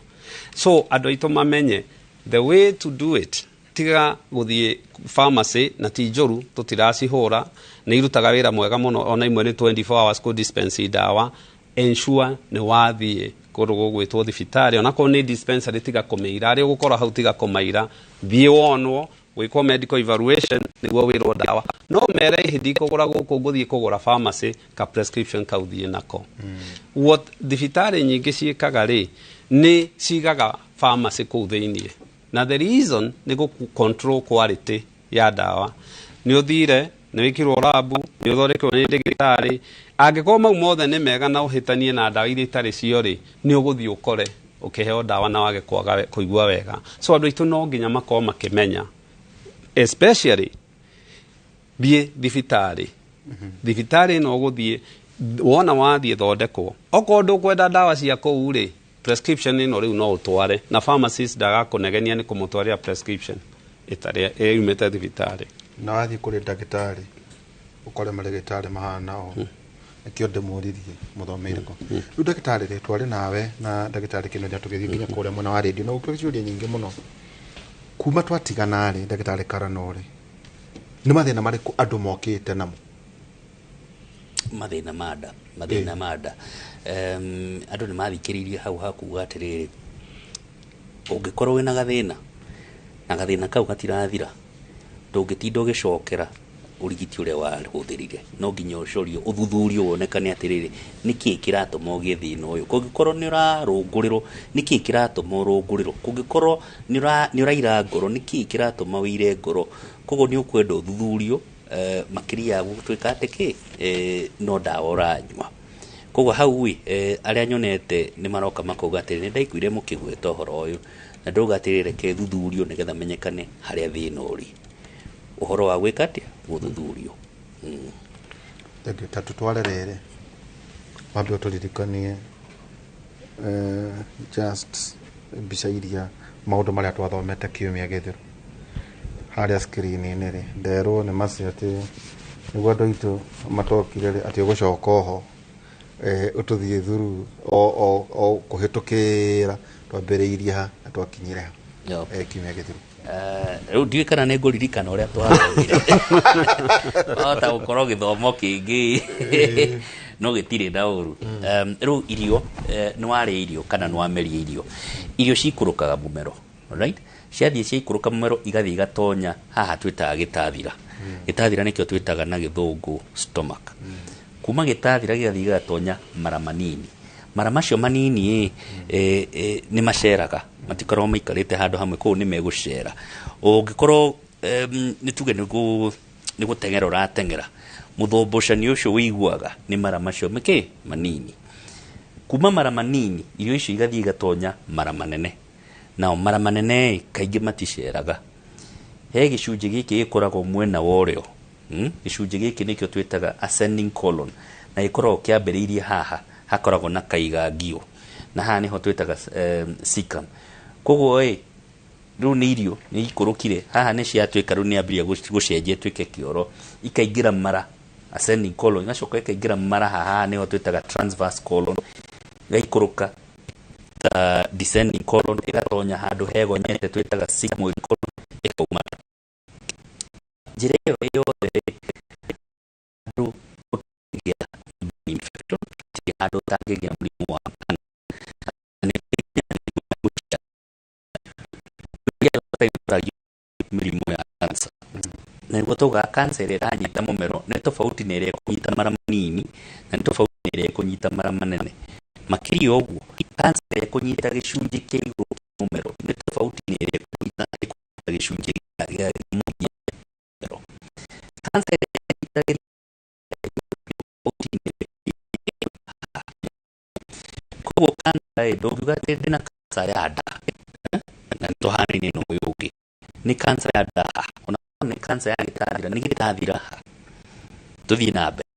So andũ aitũ mamenye the way to do it, tiga gũthiĩ pharmacy, na ti njũru, tũtiracihũra, nĩ irutaga wĩra mwega mũno, ona imwe nĩ 24 hours kũ dispense ndawa. Ensure nĩ wathiĩ kũndũ gũgwĩtwo thibitarĩ, onakorwo nĩ dispensary, tiga kũmĩira arĩa ũgũkora hau, tiga kũmaira, thiĩ wonwo, gwĩkwo medical evaluation nĩguo wĩrwo ndawa. No mere ihi ndikũgũra gũkũ, ngũthiĩ kũgũra pharmacy ka prescription kau thiĩ nako. What thibitarĩ nyingĩ ciĩkaga rĩ, nĩ cigaga pharmacy kũu thĩiniĩ, na the reason nĩ gũ control quality ya ndawa. Nĩ ũthire, nĩ wĩkirwo rabu, nĩ ũthondekerwo nĩ ndagĩtarĩ, angĩkorwo mau mothe nĩ mega na ũhĩtanie na ndawa iria itarĩ cio rĩ, nĩ ũgũthiĩ ũkore ũkĩheo ndawa na wage kwaga kũigua wega. So andũ aitũ no nginya makorwo makĩmenya, especially thiĩ thibitarĩ. Thibitarĩ no ũgũthiĩ wona wathiĩ thondekwo, okorwo ndũkwenda ndawa cia kũu rĩ, prescription ĩno rĩu no ũtware, na pharmacist ndagakũnegenia nĩ kũmũtwarĩra prescription ĩtarĩ yumĩte thibitarĩ. Na wathiĩ kũrĩ ndagĩtarĩ ũkore marĩgĩtarĩ mahana o nĩkĩo ndĩmũririe mũthomeire kũ. Rĩu ndagĩtarĩ rĩ, twarĩ nawe na ndagĩtarĩ Kĩnoja tũgĩthiĩ nginya kũrĩa mwena wa rĩndiũ na gũkĩũria ciũria nyingĩ mũno. Kuma twatigana rĩ, ndagĩtarĩ Karano rĩ, nĩ mathĩna marĩkũ andũ mokĩte namo? Mathĩna ma nda, mathĩna ma nda. Andũ nĩ mathikĩrĩirie hau hakuga atĩrĩrĩ, ũngĩkorwo wĩna gathĩna na gathĩna kau gatirathira, ndũngĩtinda ũgĩcokera ũrigiti ũrĩa wahũthĩrire. No nginya ũcorio ũthuthurio wonekane atĩrĩrĩ, nĩkĩĩ kĩratũma ũgĩe thĩna ũyũ. Kũngĩkorwo nĩ ũrarũngũrĩrwo, nĩkĩĩ kĩratũma ũrũngũrĩrwo? Kũngĩkorwo nĩ ũraira ngoro, nĩkĩĩ kĩratũma ũire ngoro? Koguo nĩ ũkwenda ũthuthurio makĩria ya gũtuĩka atĩ kĩ no ndawa ũranyua. Koguo hau ĩ, arĩa nyonete nĩ maroka makauga atĩrĩ, nĩ ndaiguire mũkĩgweta ũhoro ũyũ na ndauga atĩrĩ, reke thuthurio nĩgetha menyekane harĩa thĩna ũrĩ. Ũhoro wa gwĩka atĩa? Gũthuthurio. Thank you. Ta tũtware rĩrĩ, wambe ũtũririkanie just mbica iria, maũndũ marĩa twathomete kiumia gĩthiru harĩa screen-inĩ rĩ. Nderwo nĩ macio atĩ nĩguo andũ aitũ matokire rĩ, atĩ ũgũcoka oho ũtũthiĩ through o kũhĩtũkĩra twambĩrĩirie ha na twakinyire ha kiumia gĩthiru. Rĩu ndiũĩ kana nĩ ngũririkana ũrĩa twathomire, wahota gũkorwo gĩthomo kĩngĩ no gĩtirĩ na ũru. Rĩu irio, nĩ warĩa irio kana nĩ wameria irio, irio cikũrũkaga mũmero, right? Ciathiĩ ciaikũrũka mũmero, igathiĩ igatonya haha twĩtaga gĩtathira. Gĩtathira nĩkĩo twĩtaga na gĩthũngũ stomach. Kuma gĩtathira gĩgathiĩ gĩgatonya mara manini. Mara macio manini ĩ nĩ maceraga, matikoragwo maikarĩte handũ hamwe, koguo nĩ megũcera. Ũngĩkorwo nĩ tuge nĩ gũteng'era ũrateng'era, mũthombocani ũcio wĩiguaga nĩ mara macio mĩkĩ manini. Kuma mara manini irio icio igathiĩ igatonya mara manene, nao mara manene kaingĩ maticeraga. He gĩcunjĩ gĩkĩ gĩkoragwo mwena wa ũrĩo, gĩcunjĩ gĩkĩ nĩkĩo twĩtaga ascending colon, na gĩkoragwo kĩambĩrĩirie haha hakoragwo na kaigangio, na haha nĩho twĩtaga cecum. Koguo ĩ rĩu nĩ irio nĩ ikũrũkire haha, nĩ ciatuĩka rĩu nĩ ambĩrĩria gũcenjia ituĩke kĩoro, ikaingĩra mara ascending colon, igacoka ikaingĩra mara haha nĩho twĩtaga transverse colon, igaikũrũka ta descending colon, ĩgatonya handũ hegonyete twĩtaga sigmoid colon, ĩkauma. Njĩra ĩyo yothe handũ ũtangĩgĩa infection, hatirĩ handũ ũtangĩgĩa mũrimũ wa cancer. Mĩrimũ ya cancer, na nĩguo taugaga cancer ĩrĩa ĩranyita mũmero nĩ tofauti na ĩrĩa ĩkũnyita mara manini, na nĩ tofauti na ĩrĩa ĩkũnyita mara manene. Makĩria ũguo, cancer ĩrĩa ĩkũnyita gĩcunjĩ kĩa igũrũ kĩa mũmero nĩ tofauti na ĩrĩa ĩkũnyita gĩcunjĩ gĩa mũthia mũmero. Cancer ĩrĩa ĩranyita tofauti na ĩrĩa, koguo cancer ĩ ndũngiuga atĩ ndĩna cancer ya nda na nĩ tũhanaine na ũyũ ũngĩ, nĩ cancer ya nda haha, ona nĩ cancer ya gĩtathira nĩ gĩtathira haha. Tũthiĩ na mbere,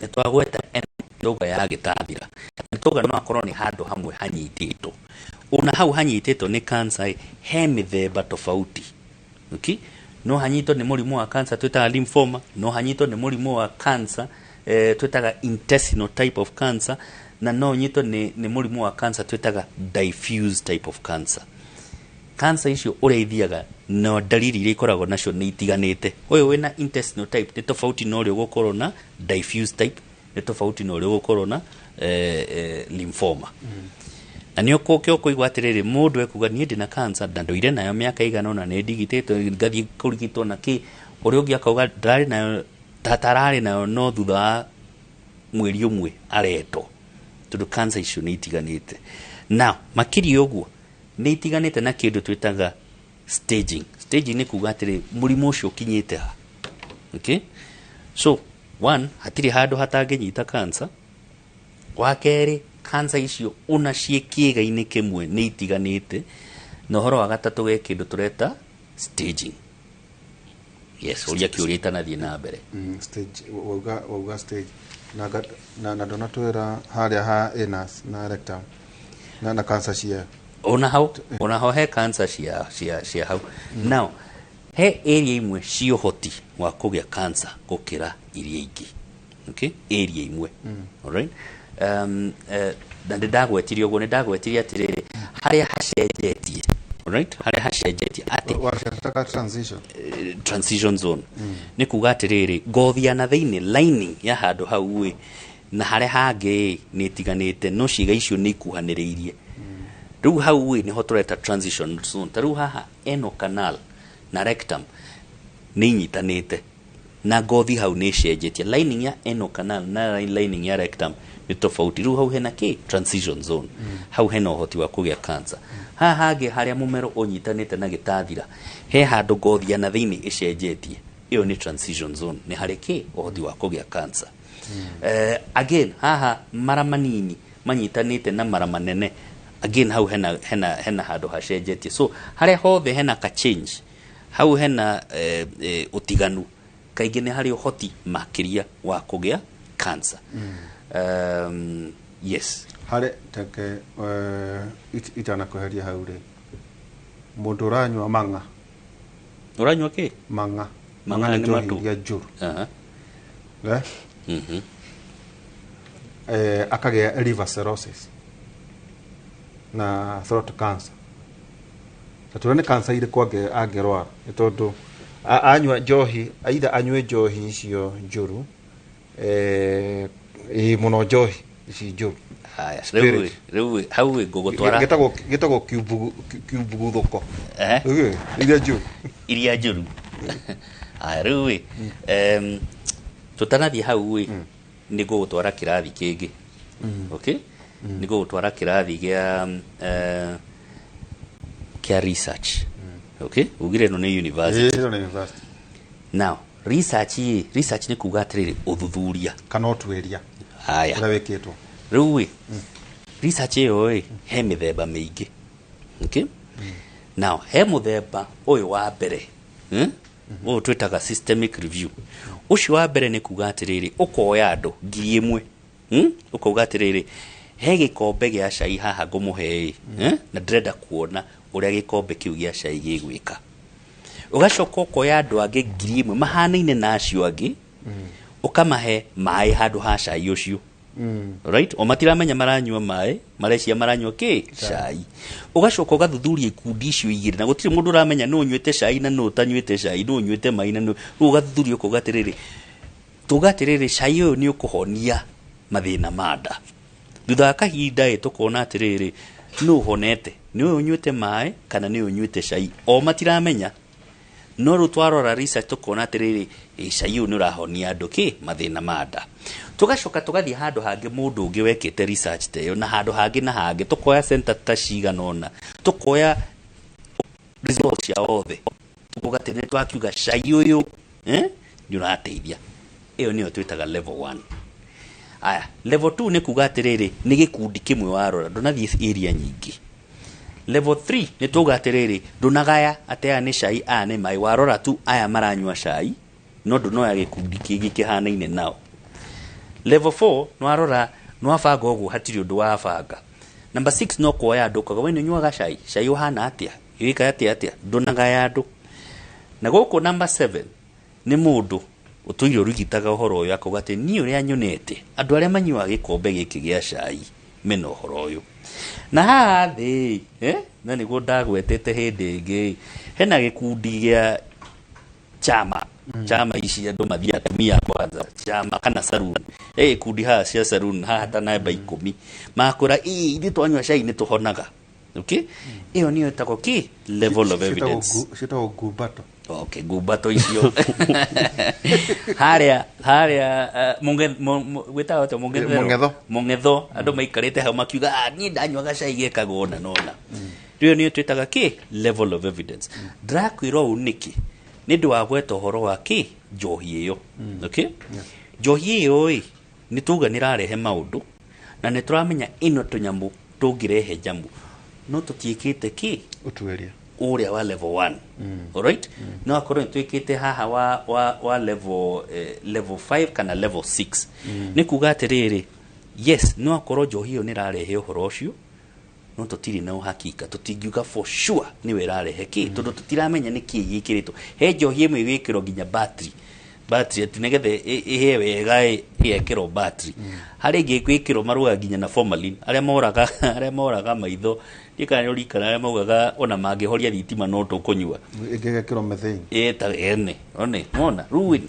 nĩ twagweta ĩno ya gĩtathira, nĩ twauga no akorwo nĩ handũ hamwe hanyitĩtwo, ona hau hanyitĩtwo nĩ cancer he mĩthemba tofauti. Okay? No hanyitwo nĩ mũrimũ wa cancer twĩtaga lymphoma, no hanyitwo nĩ mũrimũ wa cancer twĩtaga intestinal type of cancer, na no nyitwo nĩ mũrimũ wa cancer twĩtaga diffuse type of cancer. Cancer icio ũrĩa ithiaga na dalili iria ikoragwo nacio nĩ itiganĩte. Ũyũ wĩna intestinal type nĩ tofauti na ũrĩa ũgũkorwo na diffuse type, nĩ tofauti na ũrĩa ũgũkorwo na lymphoma. Na nĩ ũkũkĩ ũkũigua atĩrĩrĩ, mũndũ ekuga niĩ ndĩna cancer na ndũire nayo mĩaka igana ũna, nĩ ndigitĩtwo ngathiĩ kũrigitwo na kĩ, ũrĩa ũngĩ akauga ndararĩ nayo tatararĩ nayo no thutha wa mweri ũmwe aretwo, tondũ cancer icio nĩ itiganĩte. Na makĩria ũguo nĩ itiganĩte na kĩndũ twĩtaga staging. Staging nĩ kuga atĩrĩ mũrimũ ũcio ũkinyĩte ha. Okay? So one, hatirĩ handũ hatangĩnyita cancer. Wa kerĩ, cancer icio ona ciĩ kĩĩga-inĩ kĩmwe nĩ itiganĩte. Na ũhoro wa gatatũ ge kĩndũ tũreta staging. Yes, ũria kĩũria itanathiĩ na mbere. Stage wauga stage na na ndonatwĩra harĩa ha anus na rectum na cancer cia ona hau he cancer cia hau. Now he area imwe ci ũhoti wa kũgĩa cancer gũkĩra iria ingĩ. Okay, area imwe. Alright. Na ndagwetirie ũguo, nĩ ndagwetirie atĩrĩrĩ harĩa hacenjetie. Alright, harĩa hacenjetie atĩ wataka transition, transition zone. Nĩ kuga atĩrĩrĩ ngothi ya na thĩinĩ, lining ya handũ hau ĩ na harĩa hangĩ nĩ ĩtiganĩte, no ciĩga icio nĩ ikuhanĩrĩirie. Rĩu hau ĩ nĩho tũreta transition zone. Ta rĩu haha anal canal na rectum nĩ inyitanĩte na ngothi hau nĩ ĩcenjetie. Lining ya anal canal na lining ya rectum nĩ tofauti. Rĩu hau hena kĩ transition zone. Hau hena ũhoti wa kũgĩa cancer. Haha hangĩ harĩa mũmero ũnyitanĩte na gĩtathira, he handũ ngothi ya na thĩinĩ ĩcenjetie, ĩyo nĩ transition zone, nĩ harĩ kĩ ũhoti wa kũgĩa cancer. Again haha mara manini manyitanĩte na mara manene, again hau hena handũ hacenjetie. So harĩa hothe hena ka change, hau hena ũtiganu, kaingĩ nĩ harĩ ũhoti makĩria wa kũgĩa cancer. Yes, harĩ teke itanakweheria hau rĩ, mũndũ ũranyua mang'a, ũranyua kĩ mang'a, mang'a nĩ njohi iria njũru, akagĩa liver cirrhosis na throat cancer. Tatuone cancer irĩkũ angĩrwara nĩ tondũ anyua njohi, either anyue njohi icio njũru, mũno njohi ici njũru. Haya, rĩu hau ngũgũtwara gĩtagwo kiumbuguthũko, iria njũru, iria njũru. Haya, rĩu tũtanathiĩ hau ĩ nĩ ngũgũtwara kĩrathi kĩngĩ. Okay, Nĩ gũgũtwara kĩrathi gĩa kĩa research. Okay, ugire ĩno nĩ university. Ĩno nĩ university. Now research ĩ, research nĩ kuga atĩrĩrĩ, ũthuthuria kana ũtuĩria haya ũrĩa wĩkĩtwo. Rĩu ĩ, research ĩyo ĩ he mĩthemba mĩingĩ. Okay, now he mũthemba ũyũ wa mbere, Ũyũ twĩtaga systemic review. Ũcio wa mbere nĩ kuga atĩrĩrĩ, ũkoya andũ 1,000, Ũkauga atĩrĩrĩ, he gĩkombe gĩa cai haha ngũmũhe ĩ, Na ndĩrenda kuona ũrĩa gĩkombe kĩu gĩa cai gĩgwĩka. Ũgacoka ũkoya andũ angĩ 1,000 mahanaine na acio angĩ, ũkamahe maĩ handũ ha cai ũcio. Right, o matiramenya maranyua maĩ, marecia maranyua kĩ? Cai. Ũgacoka ũgathuthuria ikundi icio igĩrĩ, na gũtirĩ mũndũ ũramenya nũ ũnyuĩte cai na nũ ũtanyuĩte cai, nũ ũnyuĩte maĩ na nũ. Rĩu ũgathuthuria ũkauga atĩrĩrĩ, tuga atĩrĩrĩ, cai ũyũ nĩ ũkũhonia mathĩna ma nda. Thutha wa kahinda ĩ, tũkona atĩrĩrĩ, nũ ũhonete, nĩ ũyũ ũnyuĩte maĩ kana nĩ ũyũ ũnyuĩte cai? O matiramenya, no rĩu twarora research tũkona atĩrĩrĩ, ĩ, cai ũyũ nĩ ũrahonia andũ kĩ? Mathĩna ma nda. Tũgacoka tũgathiĩ handũ hangĩ, mũndũ ũngĩ wekĩte research ta ĩyo, na handũ hangĩ na hangĩ, tũkoya center ta cigana ũna, tũkoya results cia othe, tukuga atĩ nĩ twakiuga cai ũyũ nĩ ũrateithia. Ĩyo nĩyo twĩtaga level 1. Aya, level 2 nĩ kuga atĩrĩrĩ, nĩ gĩkundi kĩmwe warora, ndũnathiĩ area nyingĩ. Level 3 nĩ tuga atĩrĩrĩ, ndũnagaya atĩ aya nĩ cai, aya nĩ maĩ, warora tu aya maranyua cai, no ndũnoya gĩkundi kĩngĩ kĩhanaine nao. Level 4 nĩwarora, nĩwabanga ũguo, hatirĩ ũndũ wabanga. Number 6 no kuoya andũ ũkauga, we nĩ ũnyuaga cai, cai ũhana atĩa, wĩka atĩa atĩa, ndũnagaya andũ. Na gũkũ number 7 nĩ mũndũ ũtũire ũrigitaga ũhoro ũyũ, akauga atĩ niĩ ũrĩa nyonete andũ arĩa manyuaga gĩkombe gĩkĩ gĩa cai mena ũhoro ũyũ. Na haha thĩ, na nĩguo ndagwetete hĩndĩ ĩngĩ, hena gĩkundi gĩa chama. Chama ici andũ mathiaga, atumia kwanza, chama kana saloon. Gĩkundi haha cia saloon haha ta namba 10 makwĩra, ĩ, ithuĩ twanyua cai nĩ tũhonaga. Okay, ĩyo nĩyo ĩtagwo kĩ? Level of evidence. Ciĩtagwo ngumbato. Okay, ngumbato icio harĩa harĩa gwĩtagwo atĩa? Mũng'ethero. Mũng'etho. Mũng'etho, andũ maikarĩte hau makiuga, niĩ ndanyuaga cai gĩkaga ũna na ũna. Rĩu nĩyo twĩtaga kĩ? Level of evidence. Ndĩrakwĩra ũũ nĩkĩ? Nĩ ũndũ wa gweta ũhoro wa kĩ? Njohi ĩyo. Okay, njohi ĩyo ĩ, nĩ tuga nĩ ĩrarehe maũndũ, na nĩ tũramenya ĩno tũnyamũ tũngĩrehe nyamũ, no tũtiĩkĩte kĩ? Ũtuĩria ũrĩa wa level 1. Alright, no akorwo nĩ twĩkĩte haha wa level, level 5 kana level 6. Nĩ kuga atĩrĩrĩ, yes, no akorwo njohi ĩyo nĩ ĩrarehe ũhoro ũcio, no tũtirĩ na uhakika, tũtingiuga for sure nĩwe ĩrarehe kĩ, tondũ tũtiramenya nĩ kĩ gĩkĩrĩtwo. He njohi ĩmwe ĩgĩkĩrwo nginya battery, battery atĩ nĩgetha ĩhĩe wega ĩgekĩrwo battery. Harĩ ĩngĩ ĩgwĩkĩrwo marugaga nginya na formalin, arĩa moraga maitho, ndiũĩ kana nĩ ũririkanaga arĩa maugaga ona mangĩhoria thitima no tũkũnyua. Ĩngĩ ĩgekĩrwo methane. Ĩta ene one mona rĩu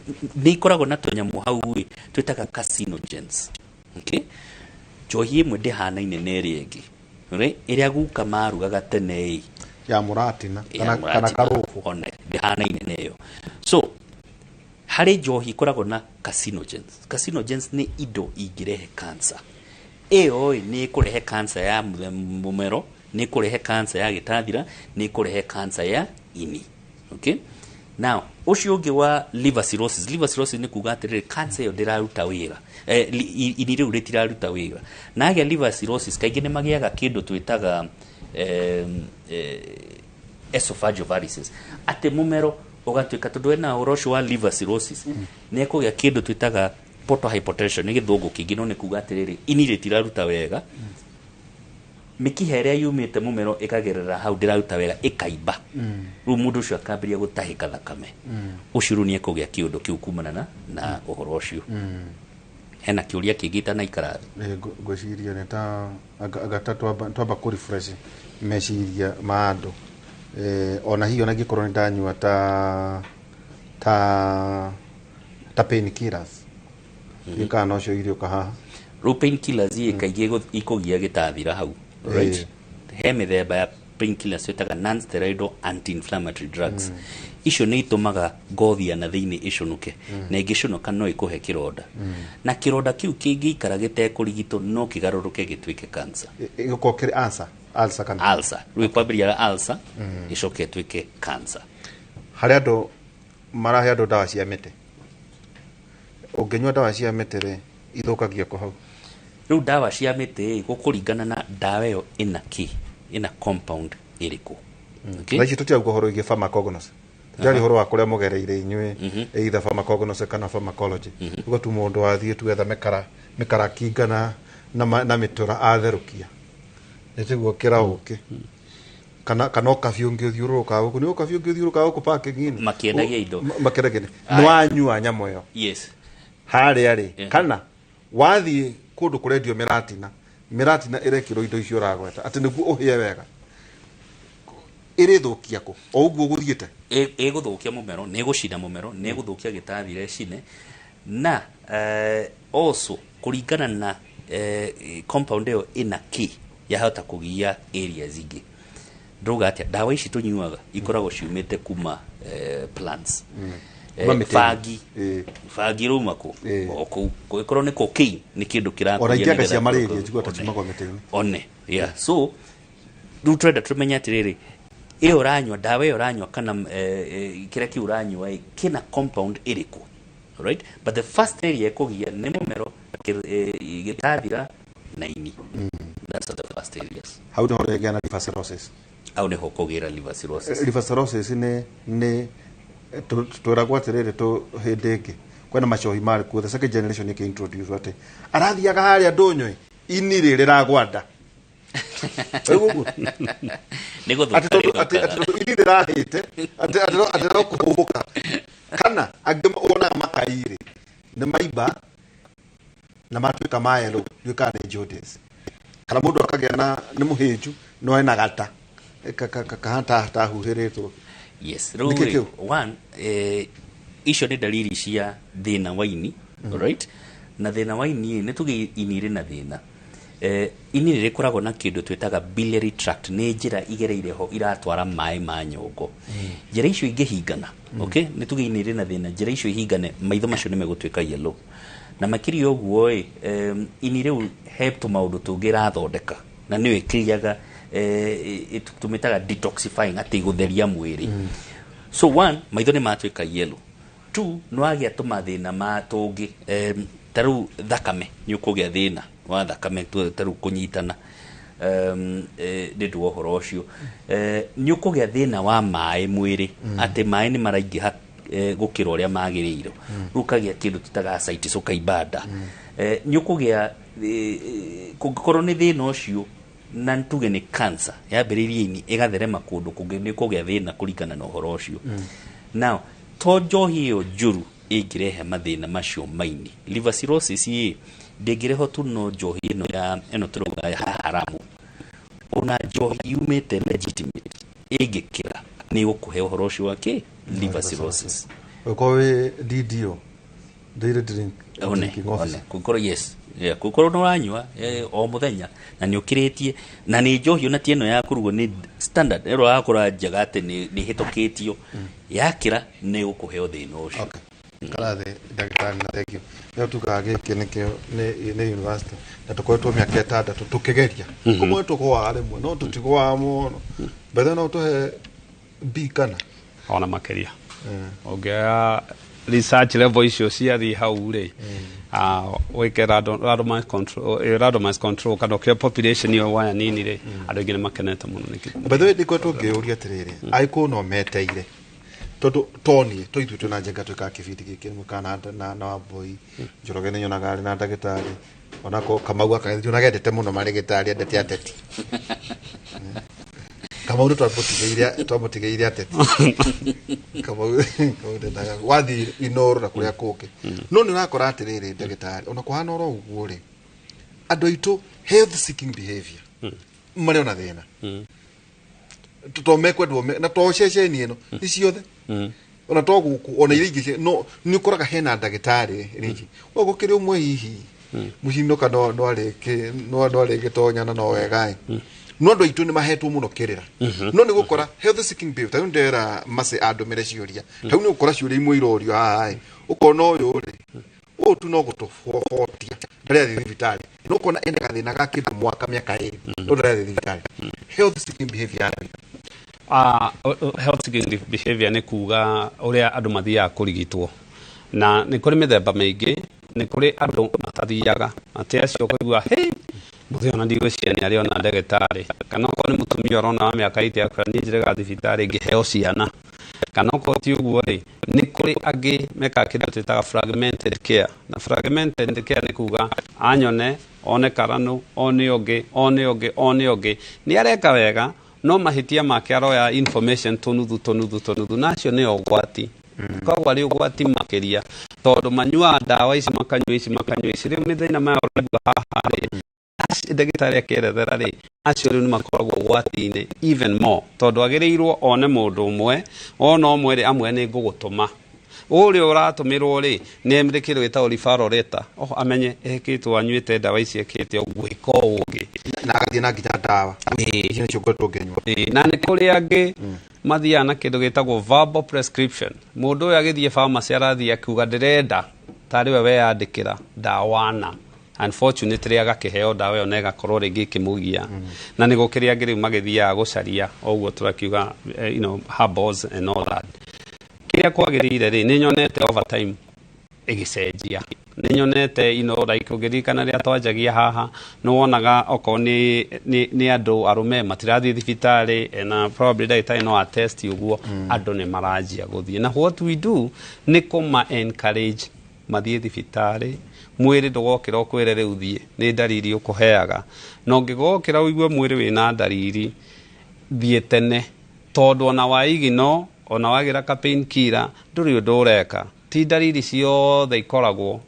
nĩ ikoragwo na tũnyamũ hau ĩ, twĩtaga carcinogens. Okay, njohi ĩmwe ndĩhanaine na ĩrĩa ĩngĩ. Right? Ĩrĩa guka marugaga tene ĩ, ya mũratina ya kana mũratina, karũbũ, one ndĩhanaine na ĩyo. So harĩ njohi ĩkoragwo na carcinogens. Carcinogens nĩ indo ingĩrehe cancer. Ĩyo ĩ, nĩ ĩkũrehe cancer ya mũmero, nĩ ĩkũrehe cancer ya gĩtathira, nĩ ĩkũrehe cancer ya ini. Okay, now ũcio ũngĩ wa liver cirrhosis. Liver cirrhosis nĩ kuga atĩrĩrĩ, cancer ĩyo ndĩraruta wĩra, ini rĩu rĩtiraruta wĩra. Na agĩa liver cirrhosis kaingĩ nĩ magĩaga kĩndũ twĩtaga esophageal varices, atĩ mũmero ũgatuĩka, tondũ ena ũhoro ũcio wa liver cirrhosis, nĩ ekũgĩa kĩndũ twĩtaga portal hypertension. Nĩ gĩthũngũ kĩngĩ, no nĩ kuga atĩrĩrĩ, ini rĩtiraruta wega, mĩkiha ĩrĩa yumĩte mũmero ĩkagerera hau ndĩraruta wega, ĩkaimba. Rĩu mũndũ ũcio akambĩrĩria gũtahĩka thakame. Ũcio rĩu nĩ ekũgĩa kĩũndũ kĩu kumana na ũhoro ũcio. Hena kĩũria kĩngĩ itanaikara thĩ? Ngwĩciria nĩ ta anga ta twamba kũ refresh meciria ma andũ. Ona hihi ona ingĩkorwo nĩ ndanyua ta painkillers, ndiũĩ kana nocio irĩũka haha. Rĩu painkillers ĩ kaingĩ ikũgia gĩtathira hau, right? He mĩthemba ya painkillers twĩtaga non-steroidal anti-inflammatory drugs. Icio nĩ itũmaga ngothi ya na thĩinĩ ĩcũnũke, na ĩngĩcũnũka no ĩkũhe kĩronda, na kĩronda kĩu kĩngĩikara gĩtekũrigitwo no kĩgarũrũke gĩtuĩke cancer. Ĩgũkorwo kĩrĩ ulcer, ulcer kana Ulcer. Rĩu ĩkwambĩrĩria ulcer, ĩcoke ĩtuĩke cancer. Harĩ andũ marahe andũ ndawa cia mĩtĩ. Ũngĩnyua ndawa cia mĩtĩ rĩ, ithũkagia kũ hau? Rĩu ndawa cia mĩtĩ gũkũringana na ndawa ĩyo ĩna kĩ, ĩna compound ĩrĩkũ. Okay? Thaa ici tũtirauga ũhoro wĩgiĩ pharmacognosy, tũtirari ũhoro wa kũrĩa mũgereire inyuĩ, either pharmacognosy kana pharmacology. Ũguo tu mũndũ athiĩ tu etha mĩkara mĩkarakinga na mĩtũra atherũkia nĩ tiguo kĩra ũkĩ kana ũkabi ũngĩ ũthiũrũrũkaga gũkũ, nĩ ũkabi ũngĩ ũthiũrũrũkaga gũkũ parking-inĩ. Makĩendagia indo. Makĩendagia indo. Nĩ wanyua nyamũ ĩyo harĩa rĩ, kana wathiĩ kũndũ kũrendio mĩratina, mĩratina ĩrekĩrwo indo icio ũragweta atĩ nĩguo ũhĩe wega, ĩrĩthũkia kũ o ũguo gũthiĩte? Ĩgũthũkia mũmero, nĩ ĩgũcina mũmero, nĩ ĩgũthũkia gĩtathire ĩcine, na also kũringana na compound ĩyo ĩna kĩ, yahota kũgia areas ingĩ. Ndauga atĩa, ndawa ici tũnyuaga ikoragwo ciumĩte kuma plants. Kuma mĩtĩ-inĩ. Bangi, bangi rauma kũ? O kũu. Kũngĩkorwo nĩ cocaine, nĩ kĩndũ Ona kĩrakũria ingĩ anga nĩgetha cia malaria njiguaga ta ciumagwo mĩtĩ-inĩ. One, yeah. So rĩu tũrenda tũmenye atĩrĩrĩ, ĩyo ũranyua, ndawa ĩyo ũranyua kana kĩrĩa kĩu ũranyua ĩ, kĩna compound ĩrĩkũ, right? But the first area ĩkũgia nĩ mũmero, gĩtathira na ini. That's the first areas. Hau nĩho rĩgĩa na liver cirrhosis. Hau nĩho kũgĩra liver cirrhosis. Liver cirrhosis nĩ twĩragwo atĩrĩrĩ, tũ hĩndĩ ĩngĩ kwĩna macohi marĩ kuo, the second generation ĩkĩ introduce atĩ arathiaga harĩa ndũnyũ ini rĩrĩ rĩragwanda. Ũguo ũguo. Nĩ gũthũka. Atĩ tondũ atĩ Rĩthũkaga. Atĩ tondũ ini rĩrahĩte atĩ no kũhũhũka, kana angĩ wonaga makai-rĩ nĩ maimba na matuĩka ma yellow, nduĩkaga nĩ jaundice, kana mũndũ akagĩa na nĩ mũhĩnju no ena gata kahana ta huhĩrĩtwo. Yes, rĩu Nĩkĩ rĩ, kĩu? One, icio nĩ dalili cia thĩna wa ini, right? Na thĩna wa ini, nĩ tuge ini rĩ na thĩna, ini nĩ rĩkoragwo na kĩndũ twĩtaga biliary tract, nĩ njĩra igereire ho iratwara maĩ ma nyongo. Njĩra icio ingĩhingana, okay, nĩ tuge ini rĩ na thĩna, njĩra icio ihingane, maitho macio nĩ megũtuĩka yellow. Na makĩria ũguo ĩ, ini rĩu he tũmaũndũ tũngĩ ĩrathondeka na nĩyo ĩkĩriaga, tũmĩtaga detoxifying, atĩ gũtheria mwĩrĩ. So one, maitho nĩ matuĩka yellow. Two, nĩ wagĩa tũmathĩna ma tũngĩ, ta rĩu thakame, nĩ ũkũgĩa thĩna wa thakame, ta rĩu kũnyitana, nĩ ũndũ wa ũhoro ũcio. Nĩ ũkũgĩa thĩna wa maĩ mwĩrĩ, atĩ maĩ nĩ maraingĩha gũkĩra ũrĩa magĩrĩirwo. Rĩu ũkagĩa kĩndũ tũtaga ascites, ũkaimba nda. Nĩ ũkũgĩa, kũngĩkorwo nĩ thĩna ũcio na tuge nĩ cancer yambĩrĩirie ini ĩgatherema kũndũ kũngĩ, nĩ ũkũgĩa thĩna kũringana na ũhoro ũcio. Now to njohi ĩyo njũru ĩngĩrehe mathĩna macio maini, liver cirrhosis ĩ ndĩngĩrehwo tu no njohi ĩno ya ĩno tũrauga ya haramu. Ona njohi yumĩte legitimate ĩngĩkĩra nĩ ĩgũkũhe ũhoro ũcio wa kĩ liver cirrhosis. Ũkorwo wĩ DDO, daily drink One drinking officer. One kũngĩkorwo, yes, yeah, kũngĩkorwo nĩ ũranyua o mũthenya na nĩ ũkĩrĩtie na nĩ njohi ona ti ĩno ya kũrugwo, nĩ standard ĩro wakũra njega atĩ nĩ ĩhĩtũkĩtio, yakĩra nĩ ĩgũkũhe thĩna ũcio. Okay. Karathĩ ndagĩtarĩ, na thank you. Nĩo tugaga gĩkĩ nĩkĩo nĩ university na tũkoretwo mĩaka 6 tũkĩgeria. Kũmwe tũgũaga rĩmwe no tũtigũaga mũno bethe, no tũhe B kana Ona makĩria ũngĩoya research level icio ciathiĩ hau rĩ, wĩke randomized control kana ũkĩoya population ĩyo waya nini rĩ, andũ aingĩ nĩ makenete mũno nĩ By the way, ndikoretwo ngĩyũria atĩrĩrĩ, agĩkũyũ no meteire tondũ toniĩ to ithuĩ twĩna njenga twĩkaga kĩbindi gĩkĩ rĩmwe kana na Wambui Njoroge, nĩ nyonaga arĩ na ndagĩtarĩ onako Kamau aka nyonaga endete mũno marĩgĩtarĩ, endete ateti. Kamau nĩ twamũtigĩire ateti. Kamau ndendaga wathiĩ Inoro na kũrĩa kũngĩ, no nĩ ũrakora atĩrĩrĩ ndagĩtarĩ, ona kũhana oro ũguo rĩ, andũ aitũ health seeking behavior marĩ ona thĩna to mekwendwo na to ceceni ĩno nĩ ciothe, ona to gũkũ, ona iria ingĩ no nĩ ũkoraga hena ndagĩtarĩ rĩngĩ o gũkĩrĩ ũmwe hihi mũcinũka no no arĩkĩ no no arĩgĩtonya na no wega ĩ. No andũ aitũ nĩ mahetwo mũno kĩrĩra. No nĩ gũkora health seeking behavior ta rĩu ndera mace andũmĩre ciũria. Ta rĩu nĩ gũkora ciũria imwe irorio haha ĩ. Ũkona ũyũ rĩ, ũyũ tu no gũtũbobotia ndarĩ athiĩ thibitarĩ. No ũkona ena gathĩna ga kĩndũ mwaka mĩaka 2 no ndarĩ athiĩ thibitarĩ. Health seeking behavior ya andũ aitũ. Health seeking behavior nĩ kuga ũrĩa andũ mathiaga kũrigitwo, na nĩ kũrĩ mĩthemba mĩingĩ. Nĩ kũrĩ andũ matathiaga, atĩ acio kũigua hey, mũthĩ ona ndigwĩciria nĩ arĩ ona ndagĩtarĩ, kana okorwo nĩ mũtumia ũrona wa mĩaka 80 akwĩra niĩ njĩrĩga thibitarĩ ngĩheo ciana, kana okorwo ti ũguo rĩ, nĩ kũrĩ angĩ mekaga kĩndũ twĩtaga fragmented care. Na fragmented care nĩ kuga anyone one karano, one ũngĩ, one ũngĩ, one ũngĩ, nĩ areka wega no mahĩtia make aroya information tũnuthu tũnuthu tũnuthu, na acio nĩo ũgwati. Koguo arĩ ũgwati makĩria tondũ manyuaga ndawa ici, makanyua ici, makanyua ici. Rĩu mĩthĩna maya ũraigua haha rĩ, ndagĩtarĩ akĩerethera rĩ, acio rĩu nĩ makoragwo ũgwati-inĩ even more, tondũ agĩrĩirwo one mũndũ ũmwe, ona ũmwe rĩ, amwe nĩ ngũgũtũma ũrĩa ũratũmĩrwo rĩ, nĩ emre kĩndũ gĩtagwo referral letter, oh, amenye ekĩtwo anyuĩte ndawa ici, ekĩte ũguo, ĩka ũũ ũngĩ. Na agathiĩ na nginya ndawa icio nĩcio ngoretwo ngĩnyua. Ĩĩ, na nĩ kũrĩ angĩ mathiaga na kĩndũ gĩtagwo verbal prescription. Mũndũ ũyũ agĩthiĩ pharmacy arathiĩ akiuga ndĩrenda tarĩ we weyandĩkĩra ndawa na unfortunately agakĩheo ndawa ĩyo na ĩgakorwo rĩngĩ ĩkĩmũgia. Na nĩ gũkĩrĩ angĩ rĩu magĩthiaga gũcaria o ũguo tũrakiuga, herbals and all that. Kĩrĩa kwagĩrĩire rĩ, nĩ nyonete over time ĩgĩcenjia. Nĩ nyonete, like ũngĩririkana rĩrĩa twanjagia haha, nĩ wonaga okorwo nĩ andũ arũme matirathiĩ thibitarĩ, na probably ndagĩtarĩ no a test ũguo, andũ nĩ maranjia gũthiĩ. Na what we do nĩ kũma encourage mathiĩ thibitarĩ. Mwĩrĩ ndũgokĩra ũkwĩre rĩu thiĩ, nĩ ndariri ũkũheaga. Na ũngĩgokĩra ũigue mwĩrĩ wĩna ndariri, thiĩ tene, tondũ ona wa igino, ona wagĩra ka pain killer, ndũrĩ ũndũ ũreka. Ti ndariri ciothe ikoragwo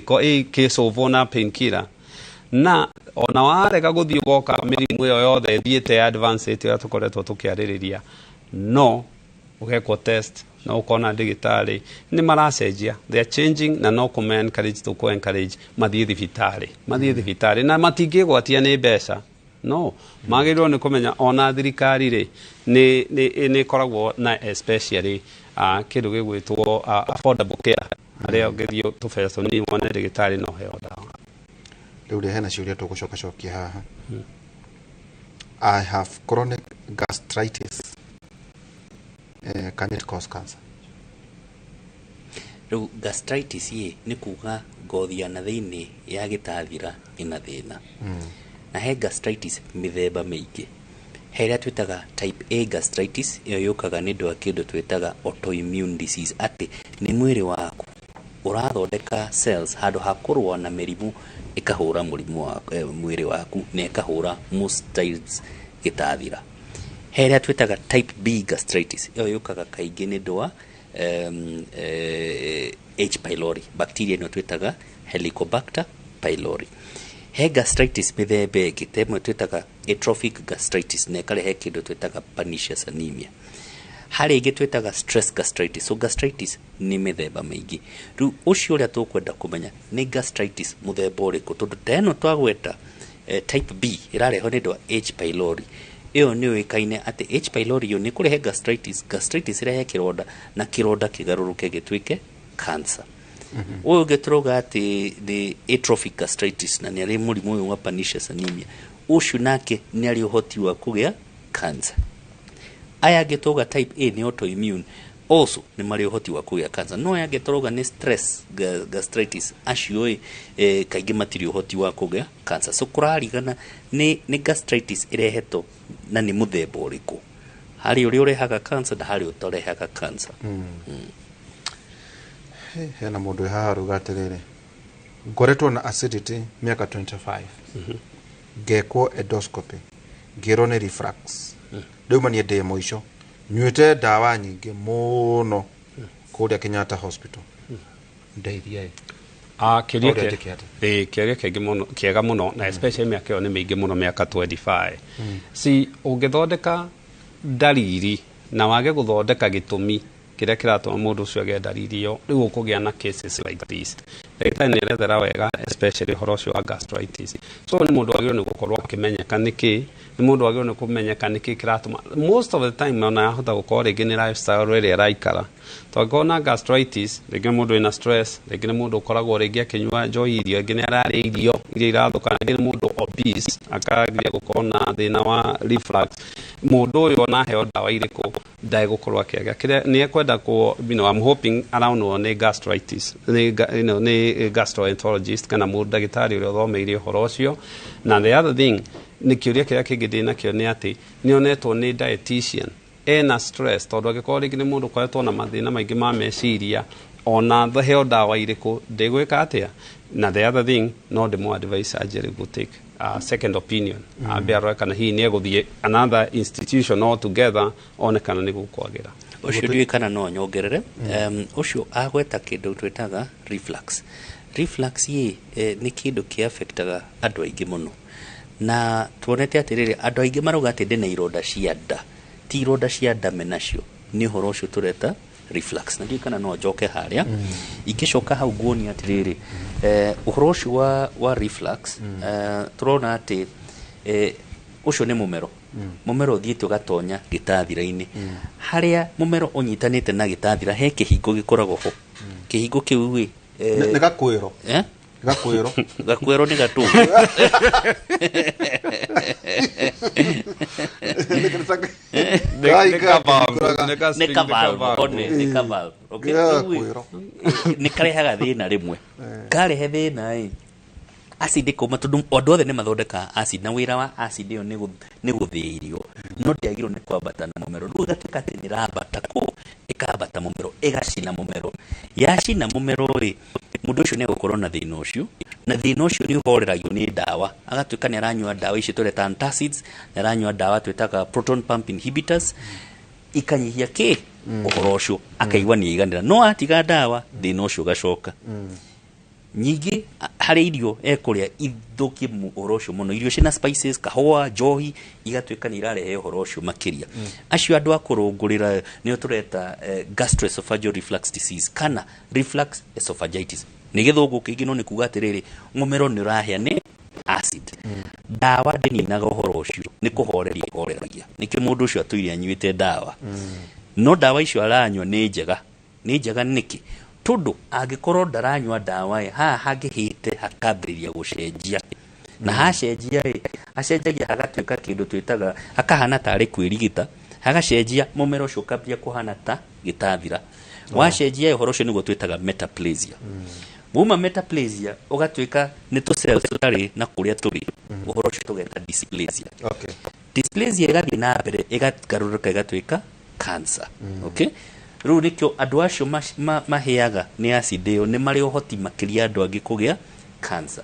igĩcũvwo na pain killer. Na ona warega gũthiĩ ũgoka mĩrimũ ĩyo yothe ĩthiĩte advance ĩrĩa tũkoretwo tũkĩarĩrĩria, no ũgekwo test na ũkona ndagĩtarĩ. Nĩ maracenjia, they are changing, na no kũme encourage, tũkũ encourage mathiĩ thibitarĩ, mathiĩ thibitarĩ, na matingĩgwatia nĩ mbeca. No magĩrĩirwo nĩ kũmenya ona thirikari rĩ, nĩ ĩkoragwo na especially kĩndũ gĩgwĩtwo affordable care, harĩa ũngĩthiĩ tũbeca tũnini wone ndagĩtarĩ na ũheo ndawa. Rĩu rĩ, hena ciũria tũgũcoka cokia haha. I have chronic gastritis. Can it cause cancer? Rĩu gastritis ĩ nĩ kuga ngothi ya na thĩinĩ ya gĩtathira ĩna thĩna. Na he gastritis mĩthemba mĩingĩ. He ĩrĩa twĩtaga type A gastritis, ĩyo yũkaga nĩ ũndũ wa kĩndũ twĩtaga autoimmune disease, atĩ nĩ mwĩrĩ waku ũrathondeka cells handũ ha kũrũa na mĩrimũ, ĩkahũra mũrimũ wa mwĩrĩ waku na ĩkahũra most times gĩtathira. He ĩrĩa twĩtaga type B gastritis, ĩyo yũkaga kaingĩ nĩ ũndũ wa H pylori bacteria ĩno twĩtaga Helicobacter pylori. He gastritis mĩthemba ĩngĩ, ta ĩmwe twĩtaga atrophic gastritis, na ĩkarehe kĩndũ twĩtaga pernicious anemia. Harĩ ĩngĩ twĩtaga stress gastritis. So gastritis nĩ mĩthemba mĩingĩ. Rĩu ũcio ũrĩa tũkwenda kũmenya nĩ gastritis mũthemba ũrĩkũ, tondũ ta ĩno twagweta, type B ĩrarehwo nĩ ũndũ wa H pylori, ĩyo nĩ yũĩkaine atĩ H pylori ĩyo nĩ kũrehe gastritis, gastritis ĩrehe kĩronda, na kĩronda kĩgarũrũke gĩtuĩke cancer. Ũyũ ũngĩ tũrauga atĩ nĩ atrophic gastritis, na nĩ arĩ mũrimũ ũyũ wa pernicious anemia, ũcio nake nĩ arĩ ũhoti wa kũgĩa cancer. Aya angĩ tũrauga type A nĩ autoimmune, also nĩ marĩ ũhoti wa kũgĩa cancer. No aya angĩ tũrauga nĩ stress gastritis, acio ĩ kaingĩ matirĩ ũhoti wa kũgĩa cancer. So kũrarigana nĩ gastritis ĩrehetwo na nĩ mũthemba ũrĩkũ, harĩ ũrĩa ũrehaga cancer na harĩ ũtarehaga cancer. Hena mũndũ wĩ haha aruga atĩrĩrĩ, ngoretwo na acidity mĩaka 25, ngekwo endoscopy, ngĩrwo nĩ reflux. Rĩu manie ndĩ mũico, nyuĩte ndawa nyingĩ mũno kũrĩa Kenyatta Hospital, ndeithia ĩ. Kĩũria Ũrĩa njĩke atĩa? Ĩĩ, kĩũria kĩngĩ mũno, kĩega mũno, na especially mĩaka ĩyo nĩ mĩingĩ mũno, mĩaka 25. Si ũngĩthondeka ndariri na wage gũthondeka gĩtũmi. Kĩrĩa kĩratũma mũndũ ũcio agĩe ndariri ĩyo, rĩu ũkũgĩa na cases like this. Ndagĩtarĩ nĩ erethera wega, especially ũhoro ũcio wa gastritis. So nĩ mũndũ wagĩrĩirwo nĩ gũkorwo akĩmenyeka nĩkĩ, nĩ mũndũ wagĩrĩirwo nĩ kũmenyeka nĩkĩ kĩratũma. Most of the time ona yahota gũkorwo rĩngĩ nĩ lifestyle ĩrĩa araikara, tondũ na gastritis rĩngĩ nĩ mũndũ wĩna stress, rĩngĩ nĩ mũndũ ũkoragwo rĩngĩ akĩnyua njohi irio, rĩngĩ nĩ ararĩa irio iria irathũka, rĩngĩ nĩ mũndũ obese akagia gũkorwo na thĩna wa reflux. Mũndũ ũyũ ona aheo ndawa irĩkũ ndegũkorwo akĩaga kĩrĩa nĩ ekwenda kũ I'm hoping aronwo nĩ gastritis nĩ nĩ gastroenterologist kana mũndũ ndagĩtarĩ ũrĩa ũthomeire ũhoro ũcio. Na the other thing, nĩ kĩũria kĩrĩa kĩngĩ ndĩ nakĩo nĩ atĩ nĩ onetwo nĩ dietitian ena stress, tondũ angĩkorwo rĩngĩ nĩ mũndũ ũkoretwo na mathĩna maingĩ ma meciria, ona heo ndawa irĩkũ ndĩgwĩka atĩa. Na the other thing, no ndĩmũ advise anjĩre go take a second opinion, ambe arore kana hihi nĩ egũthiĩ another institution altogether, one kana nĩ gũkwagĩra. Ũcio ndiũĩ kana no nyongerere. Ũcio agweta kĩndũ twĩtaga reflux. Reflux yĩ nĩ kĩndũ kĩ affectaga andũ aingĩ mũno, na tuonete atĩrĩrĩ, andũ aingĩ marauga atĩ ndĩna ironda cia nda. Ti ironda cia nda menacio, nĩ ũhoro ũcio tũreta reflux. Na ndiũĩ kana no njoke harĩa. Ingĩcoka hau nguonia atĩrĩrĩ, ũhoro ũcio wa reflux, tũrona atĩ ũcio nĩ mũmero. Mũmero ũthiĩte ũgatonya gĩtathira-inĩ. Harĩa mũmero ũnyitanĩte na gĩtathira he kĩhingo gĩkoragwo ho. Kĩhingo kĩu ĩ Nĩ gakwĩro. Eh? Gakwĩro. Gakwĩro nĩ gatũ. Nĩ kavalve, nĩ kavalve. Okay. Nĩ karehaga thĩna rĩmwe. Karehe thĩna ĩ, acid ĩkauma, tondũ andũ othe nĩ mathondekaga acid, na wĩra wa acid ĩyo nĩ gũthĩa irio, no ndĩagĩrĩirwo nĩ kwambata na mũmero. Rĩu ĩgatuĩka atĩ nĩ ĩrambata kũ ĩkambata mũmero, ĩgacina mũmero. Yacina mũmero rĩ, mũndũ ũcio nĩ egũkorwo na thĩna ũcio, na thĩna ũcio nĩ ũhoreragio nĩ ndawa. Agatuĩka nĩ aranyua ndawa icio tũreta antacids, nĩ aranyua ndawa twĩtaga proton pump inhibitors, ikanyihia kĩ ũhoro ũcio, akaigua nĩ aiganĩra. No atiga ndawa, thĩna ũcio ũgacoka. Nyingĩ harĩ irio ekũrĩa ithũkie ũhoro ũcio mũno, irio ciĩna spices, kahũa, njohi, igatuĩka nĩ irarehe ũhoro ũcio makĩria. Acio andũ a kũrũngũrĩra nĩo tũreta gastroesophageal reflux disease kana reflux esophagitis. Nĩ gĩthũngũ kĩingĩ, no nĩ kuga atĩrĩrĩ, mũmero nĩ ũrahĩa nĩ acid. Ndawa ndĩninaga ũhoro ũcio, nĩ kũhoreria ĩhoreragia. Nĩkĩo mũndũ ũcio atũire anyuĩte ndawa. No ndawa icio aranyua nĩ njega. Nĩ njega nĩkĩ? Tondũ angĩkorwo ndaranyua ndawa ĩ, haha hangĩhĩte hakambĩrĩria gũcenjia, na hacenjia ĩ, hacenjagia hagatuĩka kĩndũ twĩtaga, hakahana tarĩ kwĩrigita, hagacenjia, mũmero ũcio ũkambia kũhana ta gĩtathira. Wacenjia, ũhoro ũcio nĩguo twĩtaga metaplasia. Wauma metaplasia ũgatuĩka nĩ tũ cells tũtarĩ na kũrĩa tũrĩ, ũhoro ũcio tũgeta dysplasia. Dysplasia ĩgathiĩ na mbere, ĩgagarũrũka, ĩgatuĩka cancer. Okay, rĩu nĩkĩo andũ acio mahĩaga nĩ acid ĩyo nĩ marĩ ũhoti makĩria andũ angĩ kũgĩa cancer.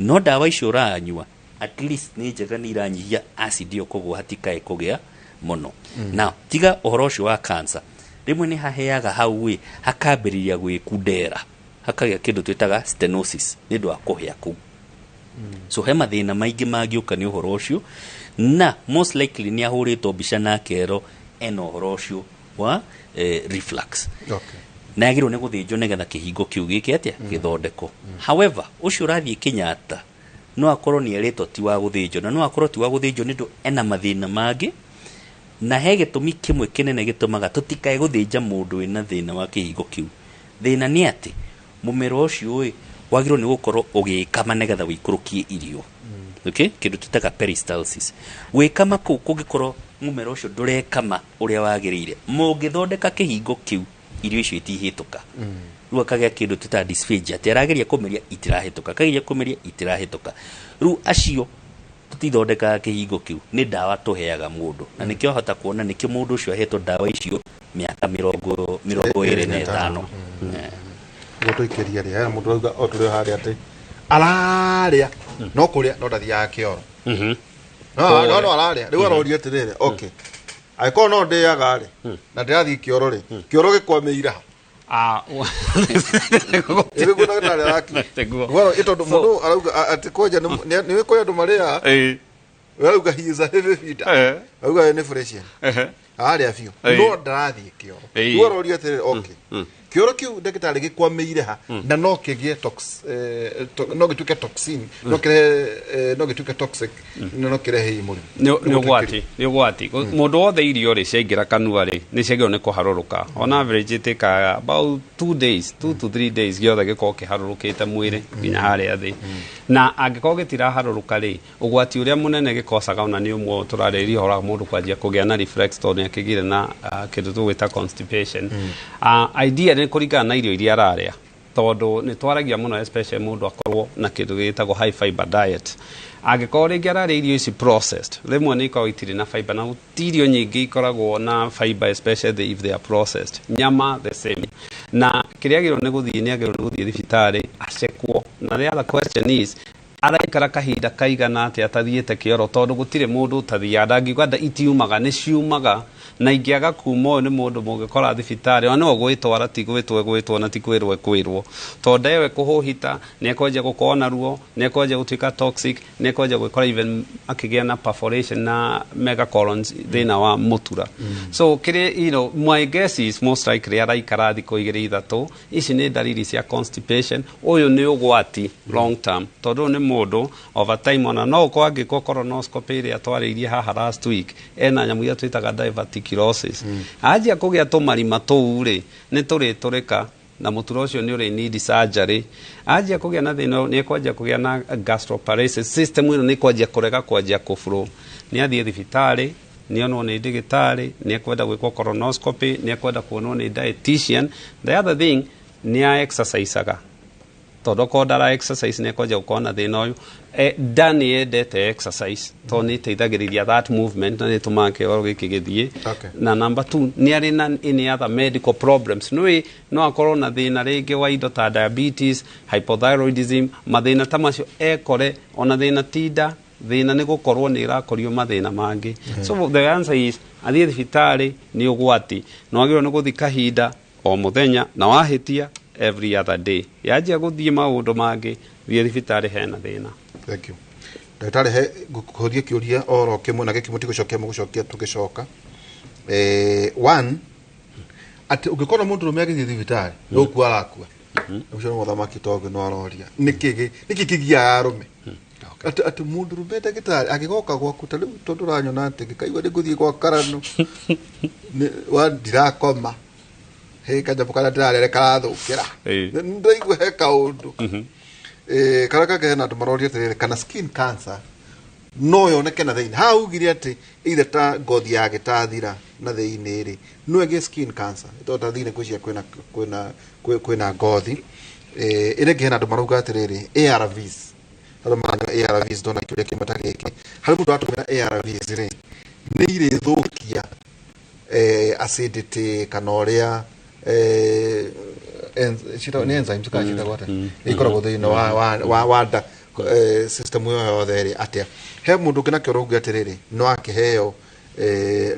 No ndawa icio ũranyua at least nĩ njega, nĩ iranyihia acid ĩyo, koguo hatikae kũgĩa mũno. Na tiga ũhoro ũcio wa cancer, rĩmwe nĩ haheaga hau ĩ, hakambĩrĩria gwĩkundera, hakagĩa kĩndũ twĩtaga stenosis nĩ ũndũ wa kũhĩa kũu. So he mathĩna maingĩ mangĩũka nĩ ũhoro ũcio, na most likely nĩ ahũrĩtwo mbica na akerwo ena ũhoro ũcio wa reflux, na agĩrĩirwo nĩ gũthĩnjwo nĩgetha kĩhingo kĩu gĩke atĩa? Gĩthondekwo. However, ũcio ũrathiĩ Kenyatta no akorwo nĩ erĩtwo ti wa gũthĩnjwo, na no akorwo ti wa gũthĩnjwo nĩ ũndũ ena mathĩna mangĩ. Na he gĩtũmi kĩmwe kĩnene gĩtũmaga tũtikae gũthĩnja mũndũ wĩna thĩna wa kĩhingo kĩu. Thĩna nĩ atĩ mũmero ũcio ĩ wagĩrĩirwo nĩ gũkorwo ũgĩkama nĩgetha wĩikũrũkie irio, okay? Kĩndũ twĩtaga peristalsis. Gwĩkama kũu, kũngĩkorwo mũmero ũcio ndũrekama ũrĩa wagĩrĩire, mũngĩthondeka kĩhingo kĩu, irio icio itihĩtũka. Rĩu akagĩa kĩndũ twĩtaga dysphagia, atĩ arageria kũmeria itirahĩtũka, akageria kũmeria itirahĩtũka. Rĩu acio tũtithondekaga kĩhingo kĩu, nĩ ndawa tũheaga mũndũ, na nĩkĩo ahota kuona nĩkĩo mũndũ ũcio ahetwo ndawa icio mĩaka 25. Guo tũikĩrie rĩ, hena mũndũ auga o tũrĩ o harĩa atĩ ararĩa no kũrĩa no ndathiaga kĩoro. No no ararĩa. Rĩu aroria atĩrĩrĩ, okay, angĩkorwo no ndĩaga rĩ na ndĩrathiĩ kĩoro rĩ, kĩoro gĩkwamĩire ha? Nĩguo ndagĩtarĩ araki. Nĩguo. Gwaro ĩ tondũ mũndũ arauga atĩ kwanja nĩ kwĩ andũ marĩaga. Urauga he is a heavy feeder. Auga we nĩ Fresian. Arĩa biũ. No ndarathiĩ kĩoro. Rĩu aroria atĩrĩrĩ, okay, kĩoro kĩu ndagĩtarĩ gĩkwamĩire ha na no kĩgĩe no gĩtuĩke toxin, no kĩrehe no gĩtuĩke toxic na no kĩrehe hihi mũrimũ? Nĩ ũgwati, nĩ ũgwati. Mũndũ wothe, irio rĩ ciaingĩra kanua rĩ, nĩ ciagĩrĩirwo nĩ kũharũrũka. On average ĩtĩkaga about 2 days, 2 to 3 days, gĩothe gĩkorwo kĩharũrũkĩte mwĩrĩ nginya harĩa thĩ. Na angĩkorwo gĩtiraharũrũka rĩ, ũgwati ũrĩa mũnene gĩkocaga ona nĩ ũmwe tũrarĩrĩria ũhoro wa mũndũ kwanjia kũgĩa na reflux, tondũ nĩ akĩgĩire na kĩndũ tũgwĩta constipation. Idea nĩ kũringana na irio iria ararĩa, tondũ nĩ twaragia mũno especially mũndũ akorwo na kĩndũ gĩtagwo high fiber diet. Angĩkorwo rĩngĩ ararĩa irio ici processed, rĩmwe nĩ ikoragwo itirĩ na fiber, na gũtirĩ irio nyingĩ ikoragwo na fiber, especially if they are processed. Nyama the same. Na kĩrĩa agĩrĩirwo nĩ gũthiĩ, nĩ agĩrĩirwo nĩ gũthiĩ thibitarĩ acekwo. Na the other question is, araikara kahinda kaigana atĩa atathiĩte kĩoro? Tondũ gũtirĩ mũndũ ũtathiaga. Ndangiuga nda itiumaga, nĩ ciumaga, na ingĩaga kuma, ũyũ nĩ mũndũ mũngĩkora thibitarĩ ona nĩwe gwĩtwara, ti gwĩtwo gwĩtwo na ti kwĩrwo kwĩrwo, tondũ ndewe kũhũhita nĩ ekwanjia gũkorwo na ruo, nĩ ekwanjia gũtuĩka toxic, nĩ ekwanjia gwĩkora even akĩgĩa na perforation na megacolons, thĩna wa mũtura. So kĩrĩ, my guess is most likely araikara thikũ 2 3. Ici nĩ ndariri cia constipation. Ũyũ nĩ ũgwati long term, tondũ ũyũ nĩ mũndũ over time ona no ũkorwo angĩkwo colonoscopy ĩrĩa twarĩirie haha last week, ena nyamũ iria twĩtaga diverticulosis. Anjia kũgĩa tũmarima tũu rĩ, nĩ tũrĩtũrĩka na mũtura ũcio nĩ ũrĩ need surgery. Anjia kũgĩa na thĩna, nĩ ekwanjia kũgĩa na gastroparesis, system ĩno nĩ kwanjia kũrega kwanjia kũflow. Nĩ athiĩ thibitarĩ, nĩ onwo nĩ ndagĩtarĩ, nĩ ekwenda gwĩkwo colonoscopy, nĩ ekwenda kuonwo nĩ dietitian. The other thing, nĩ a exerciseaga, tondũ okorwo ndara exercise nĩ ekwanjia gũkorwo na thĩna ũyũ. Nda nĩ yendete exercise, tondũ nĩ ĩteithagĩrĩria that movement na nĩ ĩtũmaga kĩoro gĩkĩ gĩthiĩ. Na number two, nĩ arĩ na any other medical problems? Nĩ no akorwo na thĩna rĩngĩ wa indo ta diabetes, hypothyroidism, mathĩna ta macio, ekore ona thĩna ti nda, thĩna nĩ gũkorwo nĩ ĩrakorio mathĩna mangĩ. So the answer is, athiĩ thibitarĩ, nĩ ũgwati. No agĩrĩirwo nĩ gũthiĩ kahinda o mũthenya, na wahĩtia every other day. Yanjia gũthiĩ maũndũ mangĩ, thiĩ thibitarĩ, hena thĩna. Thank you, ndagĩtarĩ. He ngũkũria kĩũria oro kĩmwe na gĩkĩ mũtigũcokia, mũgũcokia tũgĩcoka. One, atĩ ũngĩkorwo mũndũrũme agĩthiĩ thibitarĩ nĩ gũkua arakua, ũcio nĩ mũthamaki tondũ no aroria nĩkĩ kĩgiaga arũme atĩ mũndũrũme ndagĩtarĩ angĩgoka gwaku ta rĩu, tondũ ũranyona atĩ ngĩkaigua nĩ ngũthiĩ gwa karano wa ndirakoma, he kanyamũ karĩa ndĩrarere karathũkĩra. Ndaigua he kaũndũ. Karĩa kangĩ, hena andũ maroria atĩrĩrĩ, kana skin cancer no yoneke na thĩinĩ? Haha ugire atĩ either ta ngothi ya gĩtathira na thĩinĩ rĩ, no ĩgĩe skin cancer, tondũ ta thĩinĩ kwĩcia kwĩna ngothi. Ĩrĩa ĩngĩ, hena andũ marauga atĩrĩrĩ, ARVs, andũ maranyua ARVs, ndona kĩũria kĩmwe ta gĩkĩ harĩ mũndũ watũmĩra ARVs rĩ, nĩ irĩthũkia acidity kana ũrĩa nĩ enzymes kana ciĩtagwo atĩa ikoragwo thĩinĩ wa nda, system ĩyo yothe rĩ atĩa? He mũndũ ũngĩ nakĩo ũrauga atĩrĩrĩ, no akĩheo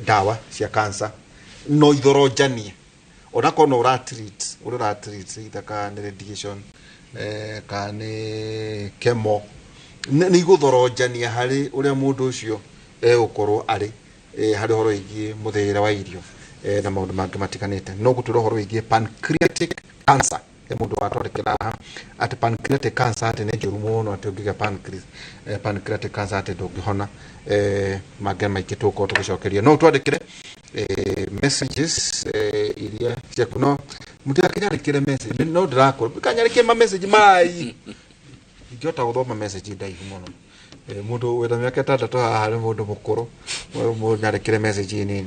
ndawa cia cancer no ithoronjanie onakorwo no ũratreat, ũrĩa ũratreat either kana nĩ radiation, kana nĩ chemo, nĩ igũthoronjania harĩ ũrĩa mũndũ ũcio egũkorwo arĩ harĩ ũhoro wĩgiĩ mũthĩĩre wa irio na maũndũ mangĩ matiganĩte. No gũtwĩra ũhoro wĩgiĩ pancreatic cancer, he mũndũ watwandĩkĩra haha atĩ pancreatic cancer atĩ nĩ njũru mũno, atĩ ũngĩgĩa pancreatic cancer atĩ ndũngĩhona. Mangĩ maingĩ tũgũkorwo tũgĩcokeria, no ũtwandĩkĩre messages iria ciaku, no mũtigakĩnyandĩkĩre message, no ndĩrakũra kanyandĩkĩre ma message mai ingĩhota gũthoma message ndaihu mũno. Mũndũ wĩna mĩaka 60 haha nĩ mũndũ mũkũrũ, mũnyandĩkĩre message nini.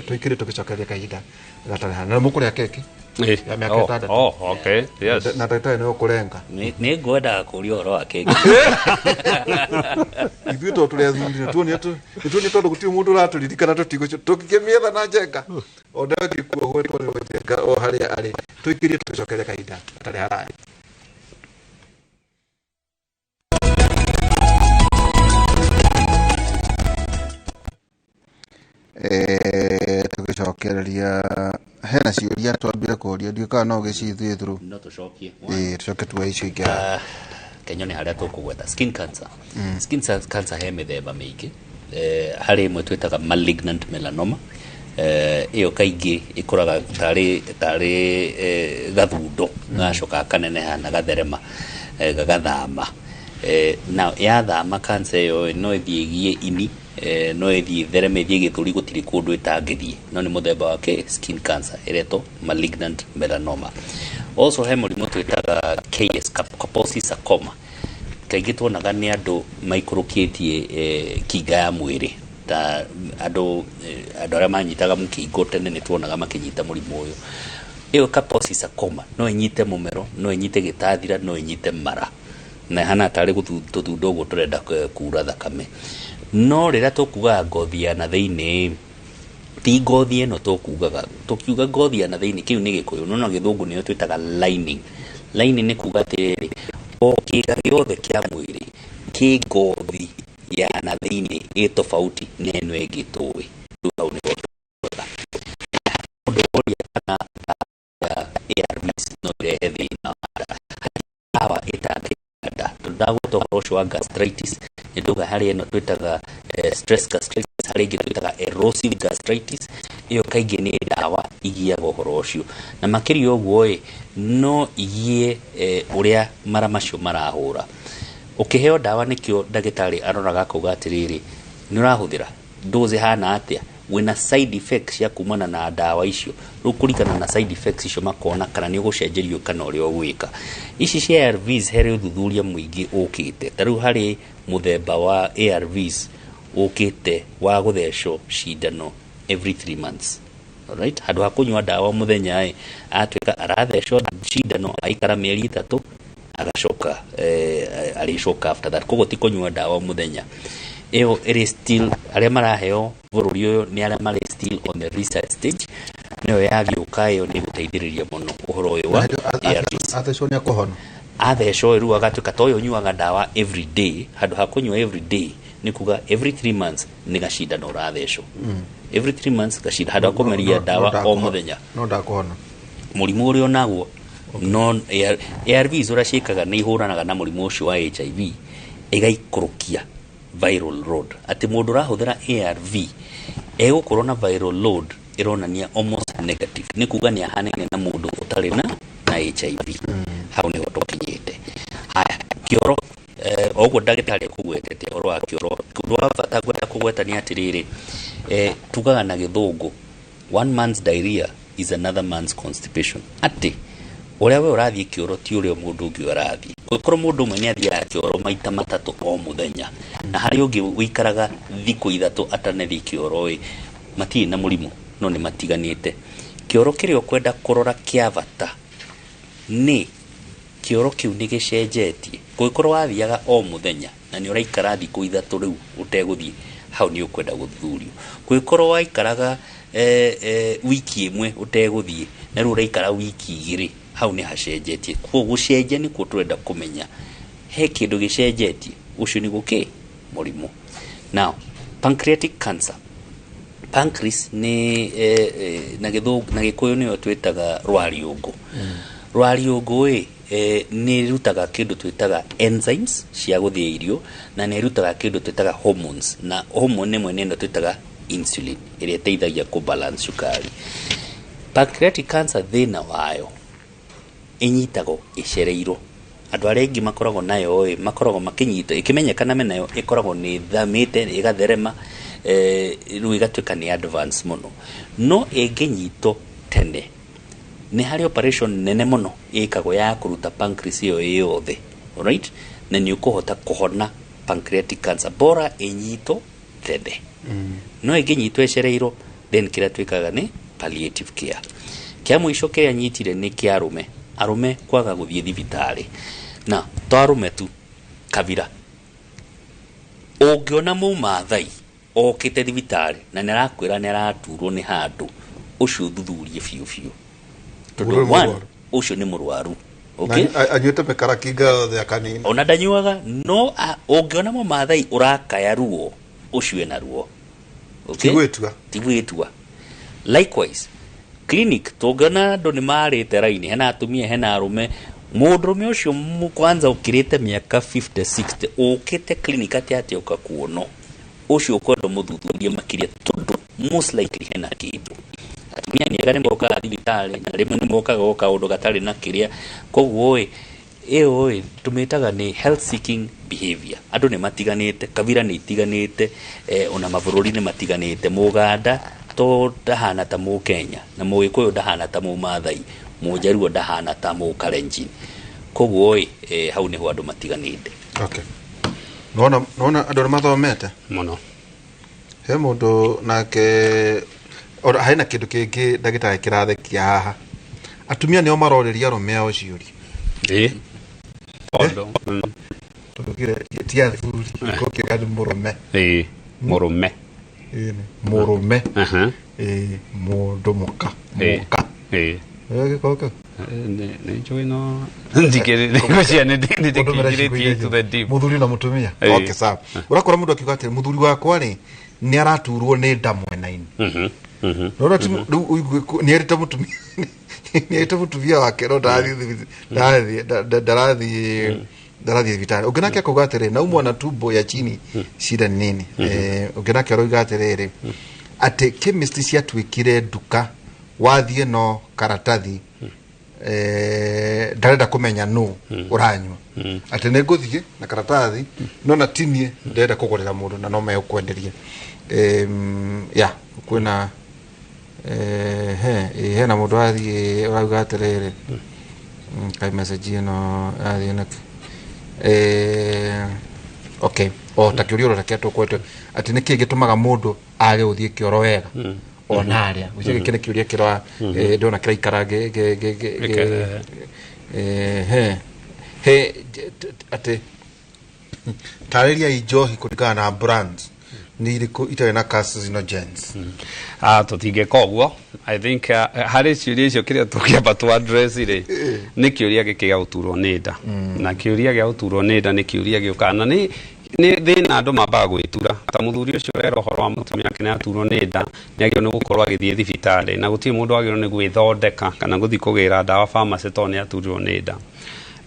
Tũikĩrĩ tũgĩcokeria kahinda gatarĩ hana na mũkũrĩa keki ya mĩaka 60. Oh, okay. Yes. Na ndagĩtarĩ nĩ ũkũrenga. Nĩ ngwendaga kũria ũhoro wa keki. Ithuĩ to tũrĩ athuri nĩ tuonire tondũ gũtirĩ mũndũ ũratũririkana, tũtigũcio tũkĩmĩetha na njenga ona ngĩkua gwetwarĩrwo njenga o harĩa arĩ. Tũikĩrie tũgĩcokeria kahinda gatarĩ haraya. Tũgĩcokereria hena ciũria twambire kũria, ndiũ kana no gĩcithiĩ through. No tũcokie. Tũcoke tuoe icio ingĩ. Kenyone harĩa tũkũgweta skin cancer. Skin cancer he mĩthemba mĩingĩ. Harĩ ĩmwe twĩtaga malignant melanoma. Ĩyo kaingĩ ĩkũraga tarĩ gathundo, gacoka kaneneha na gatherema, gagathama. Na yathama, cancer ĩyo no ĩthiĩ ĩgie ini, no ĩthiĩ ĩthereme ĩthiĩ gĩthũri, gũtirĩ kũndũ ĩtangĩthiĩ, no nĩ mũthemba wa kĩ skin cancer ĩretwo malignant melanoma. Also he mũrimũ twĩtaga KS, Kaposi sarcoma. Kaingĩ tuonaga nĩ andũ maikũrũkĩtie kinga ya mwĩrĩ, ta andũ arĩa manyitaga mũkingo tene, nĩ tuonaga makĩnyita mũrimũ ũyũ. Ĩyo Kaposi sarcoma no ĩnyite mũmero, no ĩnyite gĩtathira, no ĩnyite mara, na ĩhana tarĩ tũthundo ũguo tũrenda kura thakame. No rĩrĩa tũkugaga ngothi ya na thĩinĩ, ti ngothi ĩno tũkugaga. Tũkiuga ngothi ya na thĩinĩ, kĩu nĩ Gĩkũyũ, no na Gĩthũngũ nĩyo twĩtaga lining. Lining nĩ kuga atĩrĩrĩ, o kĩga gĩothe kĩa mwĩrĩ kĩ ngothi ya na thĩinĩ ĩ tofauti na ĩno ĩngĩ tũĩ. Rĩu hau nĩho tugaga mũndũ oria kana ndawa ya ARVs no ĩrehe thĩna wa nda. Hatirĩ ndawa ĩtangĩrehe nda, tondũ ndagweta ũhoro ũcio wa gastritis, nĩ ndauga harĩ ĩno twĩtaga stress gastritis, harĩ ĩngĩ twĩtaga erosive gastritis. Ĩyo kaingĩ nĩ ndawa igiaga ũhoro ũcio, na makĩria ũguo ĩ no igie ũrĩa mara macio marahũra ũkĩheo ndawa. Nĩkĩo ndagĩtarĩ aroraga akauga atĩrĩrĩ, nĩ ũrahũthĩra dose ĩhana atĩa, wĩna side effects cia kumana na ndawa icio. Rĩu kũringana na side effects icio, makona kana nĩ ũgũcenjerio kana ũrĩa ũgwĩka. Ici cia ARVs harĩ ũthuthuria mũingĩ ũkĩte. Ta rĩu harĩ mũthemba wa ARVs ũkĩte wa gũthecwo cindano every 3 months. Alright? Handũ ha kũnyua ndawa mũthenya ĩ, atuĩka arathecwo cindano, aikara mĩeri 3, agacoka arĩcoka after that. Koguo ti kũnyua ndawa mũthenya. Ĩyo ĩrĩ still, arĩa maraheo bũrũri ũyũ nĩ arĩa marĩ still on the research stage. Nĩyo yagĩũka, ĩyo nĩ ĩgũteithĩrĩria mũno ũhoro ũyũ wa ARVs. Athecwo nĩ akũhona? Athecwo rĩu agatuĩka ta ũyũ ũnyuaga ndawa every day, handũ ha kũnyua every day, nĩ kuga every 3 months nĩ gacindano ũrathecwo. Every 3 months gacinda, handũ ha kũmeria ndawa o mũthenya. No ndakũhona? Mũrimũ ũrĩa onagwo no ARVs ũrĩa ciĩkaga nĩ ihũranaga na mũrimũ ũcio wa HIV, ĩgaikũrũkia viral load, atĩ mũndũ ũrahũthĩra ARV egũkorwo na viral load ĩronania almost negative, nĩ kuga nĩ ahanaine na mũndũ ũtarĩ na HIV. Hau nĩho tũkinyĩte. Haya, kĩoro, o ũguo ndagĩtarĩ akũgwetete ũhoro wa kĩoro, ũndũ wa bata ngwenda kũgweta nĩ atĩrĩrĩ, tugaga na Gĩthũngũ, "One man's diarrhea is another man's constipation," atĩ ũrĩa we ũrathiĩ kĩoro ti ũrĩa mũndũ ũngĩ arathiĩ. Kũngĩkorwo mũndũ ũmwe nĩ athiaga kĩoro maita matatũ o mũthenya, na harĩ ũngĩ ũikaraga thikũ 3 atanathiĩ kĩoro ĩ, matirĩ na mũrimũ, no nĩ matiganĩte. Kĩoro kĩrĩa ũkwenda kũrora kĩa bata nĩ kĩoro kĩu nĩ gĩcenjetie. Kũngĩkorwo wathiaga o mũthenya na nĩ ũraikara thikũ 3 rĩu ũtegũthiĩ, hau nĩ ũkwenda gũthuthurio. Kũngĩkorwo waikaraga wiki 1 ũtegũthiĩ na rĩu ũraikara wiki 2, hau nĩ hacenjetie. Koguo gũcenjia nĩkuo tũrenda kũmenya, he kĩndũ gĩcenjetie, ũcio nĩ gũkĩ mũrimũ. Now, pancreatic cancer. Pancreas nĩ na Gĩthũngũ, na Gĩkũyũ nĩyo twĩtaga rwariũngũ. Rwariũngũ ĩ nĩ ĩrutaga kĩndũ twĩtaga enzymes cia gũthĩa irio, na nĩ ĩrutaga kĩndũ twĩtaga hormones, na hormone ĩmwe nĩ ĩno twĩtaga insulin, ĩrĩa ĩteithagia kũ balance cukari. Pancreatic cancer, thĩna wayo ĩnyitagwo ĩcereirwo. Andũ arĩa aingĩ makoragwo nayo ĩ, makoragwo makĩnyita ĩkĩmenyekana menayo, ĩkoragwo nĩ ĩthamĩte ĩgatherema, rĩu ĩgatuĩka nĩ advance mũno. No ĩngĩnyitwo tene, nĩ harĩ operation nene mũno ĩkagwo ya kũruta pancreas ĩyo ĩ yothe. Alright? Na nĩ ũkũhota kũhona pancreatic cancer, bora ĩnyitwo tene. No ĩngĩnyitwo ĩcereirwo, then kĩrĩa twĩkaga nĩ palliative care. Kĩa mũico kĩrĩa nyitire nĩ kĩa arũme, arũme kwaga gũthiĩ thibitarĩ. Na to arũme tu, kabira. Ũngĩona mũmathai okĩte thibitarĩ na nĩ arakwĩra nĩ araturwo nĩ handũ, ũcio ũthuthurie biũ biũ, tondũ Ũyũ nĩ one, mũrwaru. Ũcio nĩ mũrwaru, okay? Na anyuĩte mĩkarakinga yothe akanina. Ona ndanyuaga, no ũngĩona mũmathai ũrakaya ruo, ũcio ena ruo, okay? Ti gwĩtua. Ti gwĩtua. Likewise, clinic tũngĩona andũ nĩ marĩte raini, hena atumia, hena arũme, Mũndũrũme ũcio kwanza ũkĩrĩte mĩaka 50 60 ũkĩte clinic atĩ atĩ ũka kuono ũcio ũkwenda mũthuthurie makĩria, tondũ most likely hena kĩndũ. Atumia nĩ ega nĩ mokaga thibitarĩ, na rĩmwe nĩ mokaga o kaũndũ gatarĩ na kĩrĩa. Koguo ĩ ĩyo ĩ tũmĩtaga nĩ health seeking behavior. Andũ nĩ matiganĩte, kabira nĩ itiganĩte, ona mabũrũri nĩ matiganĩte. Mũganda to ndahana ta Mũkenya, na Mũgĩkũyũ ndahana ta Mũmathai, Mũjaruo ndahana ta Mũkalenjin. Koguo ĩ hau nĩho andũ matiganĩte. Okay, nona nona andũ nĩ mathomete mũno. He mũndũ nake ora hena kĩndũ kĩngĩ ndagĩtarĩ kĩrathekia haha, atumia nĩo marorĩria arũme ao ciũria. Ĩ tondũ tondũ kire ti athuri gũkĩra nĩ mũrũme. Ĩ mũrũme. Ĩ, mũrũme. Aha. Ĩ mũndũ mũka. Ĩ. Mũka. Ĩ. Gĩko kĩu. Nĩ njũĩ no ndikĩrĩ nĩ ndikĩingĩrĩtie to the deep. Mũthuri na mũtumia. Ĩ. Okay, sawa. Ũrakora mũndũ akiuga atĩrĩ, mũthuri wakwa rĩ nĩ araturwo nĩ nda mwena-inĩ. Nona ti rĩu ũigue nĩ erĩte mũtumia, nĩ erĩte mũtumia wake, no ndarathiĩ ndarathiĩ ndarathiĩ thibitarĩ. Ũngĩ nake akauga atĩrĩ, naumwa na tumbo ya chini, shida ni nini? Ũngĩ nake aroiga atĩrĩrĩ, atĩ chemist ciatuĩkire nduka, wathiĩ no karatathi, ndarenda kũmenya nũ ũranyua, atĩ nĩ ngũthiĩ na karatathi no na tinie ndĩrenda kũgũrĩra mũndũ na no megũkwenderia. Ya kwĩna hena mũndũ athiĩ ũrauga atĩrĩrĩ, kai message ĩno athiĩ nakĩ? Okay, o ta kĩũria oro kĩrĩa tũkwete atĩ nĩkĩ gĩtũmaga mũndũ age gũthiĩ kĩoro wega ona arĩa gũcio. Gĩkĩ nĩ kĩũria kĩra ndĩrona kĩraikara he atĩ tarĩria njohi kũringana na brands nĩ irĩkũ itarĩ na carcinogens. Ah, tũtingĩka ũguo. I think harĩ ciũria icio, kĩrĩa tũngĩamba tũ address rĩ nĩ kĩũria gĩkĩ gĩa gũturwo nĩ nda. Na kĩũria gĩa gũturwo nĩ nda nĩ kĩũria gĩũkaga na nĩ thĩna andũ mambaga gwĩtura. Ta mũthuri ũcio ũrera ũhoro wa mũtumia wake nĩ aturwo nĩ nda, nĩ agĩrĩirwo nĩ gũkorwo agĩthiĩ thibitarĩ, na gũtirĩ mũndũ wagĩrĩirwo nĩ gwĩthondeka kana gũthiĩ kũgĩra ndawa pharmacy tondũ nĩ aturirwo nĩ nda.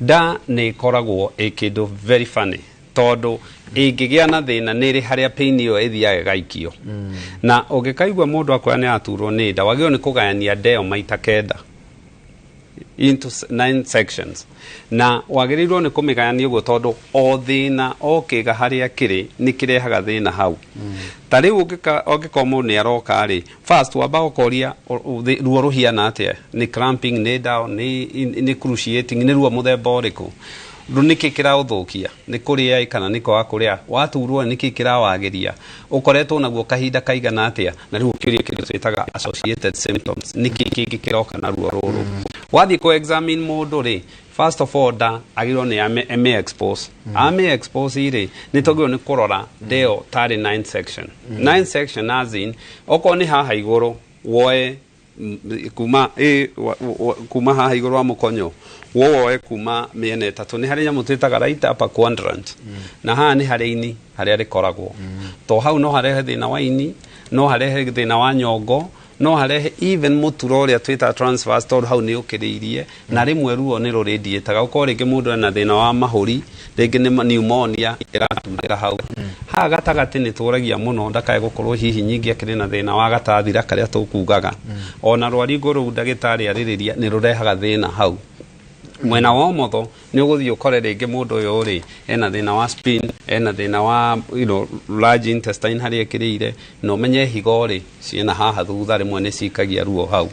Nda nĩ ĩkoragwo ĩ kĩndũ very funny, tondũ ĩngĩgĩa na thĩna nĩ ĩrĩ harĩa pain ĩyo ĩthiaga ĩgaikio. Na ũngĩkaigua mũndũ akwĩra nĩ aturwo nĩ nda, wagĩrĩirwo nĩ kũgayania nda ĩyo maita 9 into nine sections, na wagĩrĩirwo nĩ kũmĩgayania ũguo tondũ o thĩna o kĩga harĩa kĩrĩ nĩ kĩrehaga thĩna hau. Ta rĩu ũngĩkorwo mũndũ nĩ aroka rĩ, first wamba ũkoria ruo rũhiana atĩa, nĩ cramping, nĩ nda, nĩ cruciating, nĩ ruo mũthemba ũrĩkũ, rũ nĩkĩ kĩraũthũkia, nĩ kũrĩa ĩ kana nĩ kwaga kũrĩa, waturwo nĩkĩ kĩrawagĩria, ũkoretwo naguo kahinda kaigana atĩa. Na rĩu ũkĩũria kĩndũ twĩtaga associated symptoms, nĩkĩ kĩngĩ kĩroka na ruo rũrũ. Wathiĩ kũ examine mũndũ rĩ, first of all nda agĩrĩirwo nĩ ame expose. Ame expose rĩ, nĩ twagĩrĩirwo nĩ kũrora nda ĩyo tarĩ nine section, nine section as in okorwo nĩ haha igũrũ woe kuma haha igũrũ wa mũkonyo, woe kuma mĩena 3. Nĩ harĩ nyamũ twĩtaga right upper quadrant, na haha nĩ harĩ ini harĩa rĩkoragwo. To hau no harehe thĩna wa ini, no harehe thĩna wa nyongo, no harehe even mũturo ũrĩa twĩtaga transverse, tondũ hau nĩ ũkĩrĩirie. Na rĩmwe ruo nĩ rũrĩdiĩtaga ũkorwo rĩngĩ mũndũ ena thĩna wa mahũri, rĩngĩ nĩ pneumonia ĩratumĩra hau. Haha gatagatĩ nĩ tũragia mũno ndakae gũkorwo hihi nyingĩ akĩrĩ na thĩna wa gatathira karĩa tũkugaga. Ona rwaringo rũu ndagĩtarĩ arĩrĩria nĩ rũrehaga thĩna hau. Mwena wa ũmotho nĩ ũgũthiĩ ũkore rĩngĩ mũndũ ũyũ rĩ ena thĩna wa spleen, ena thĩna wa large intestine harĩa ĩkĩrĩire, na ũmenye higo rĩ ciĩna haha thutha, rĩmwe nĩ cikagia ruo hau.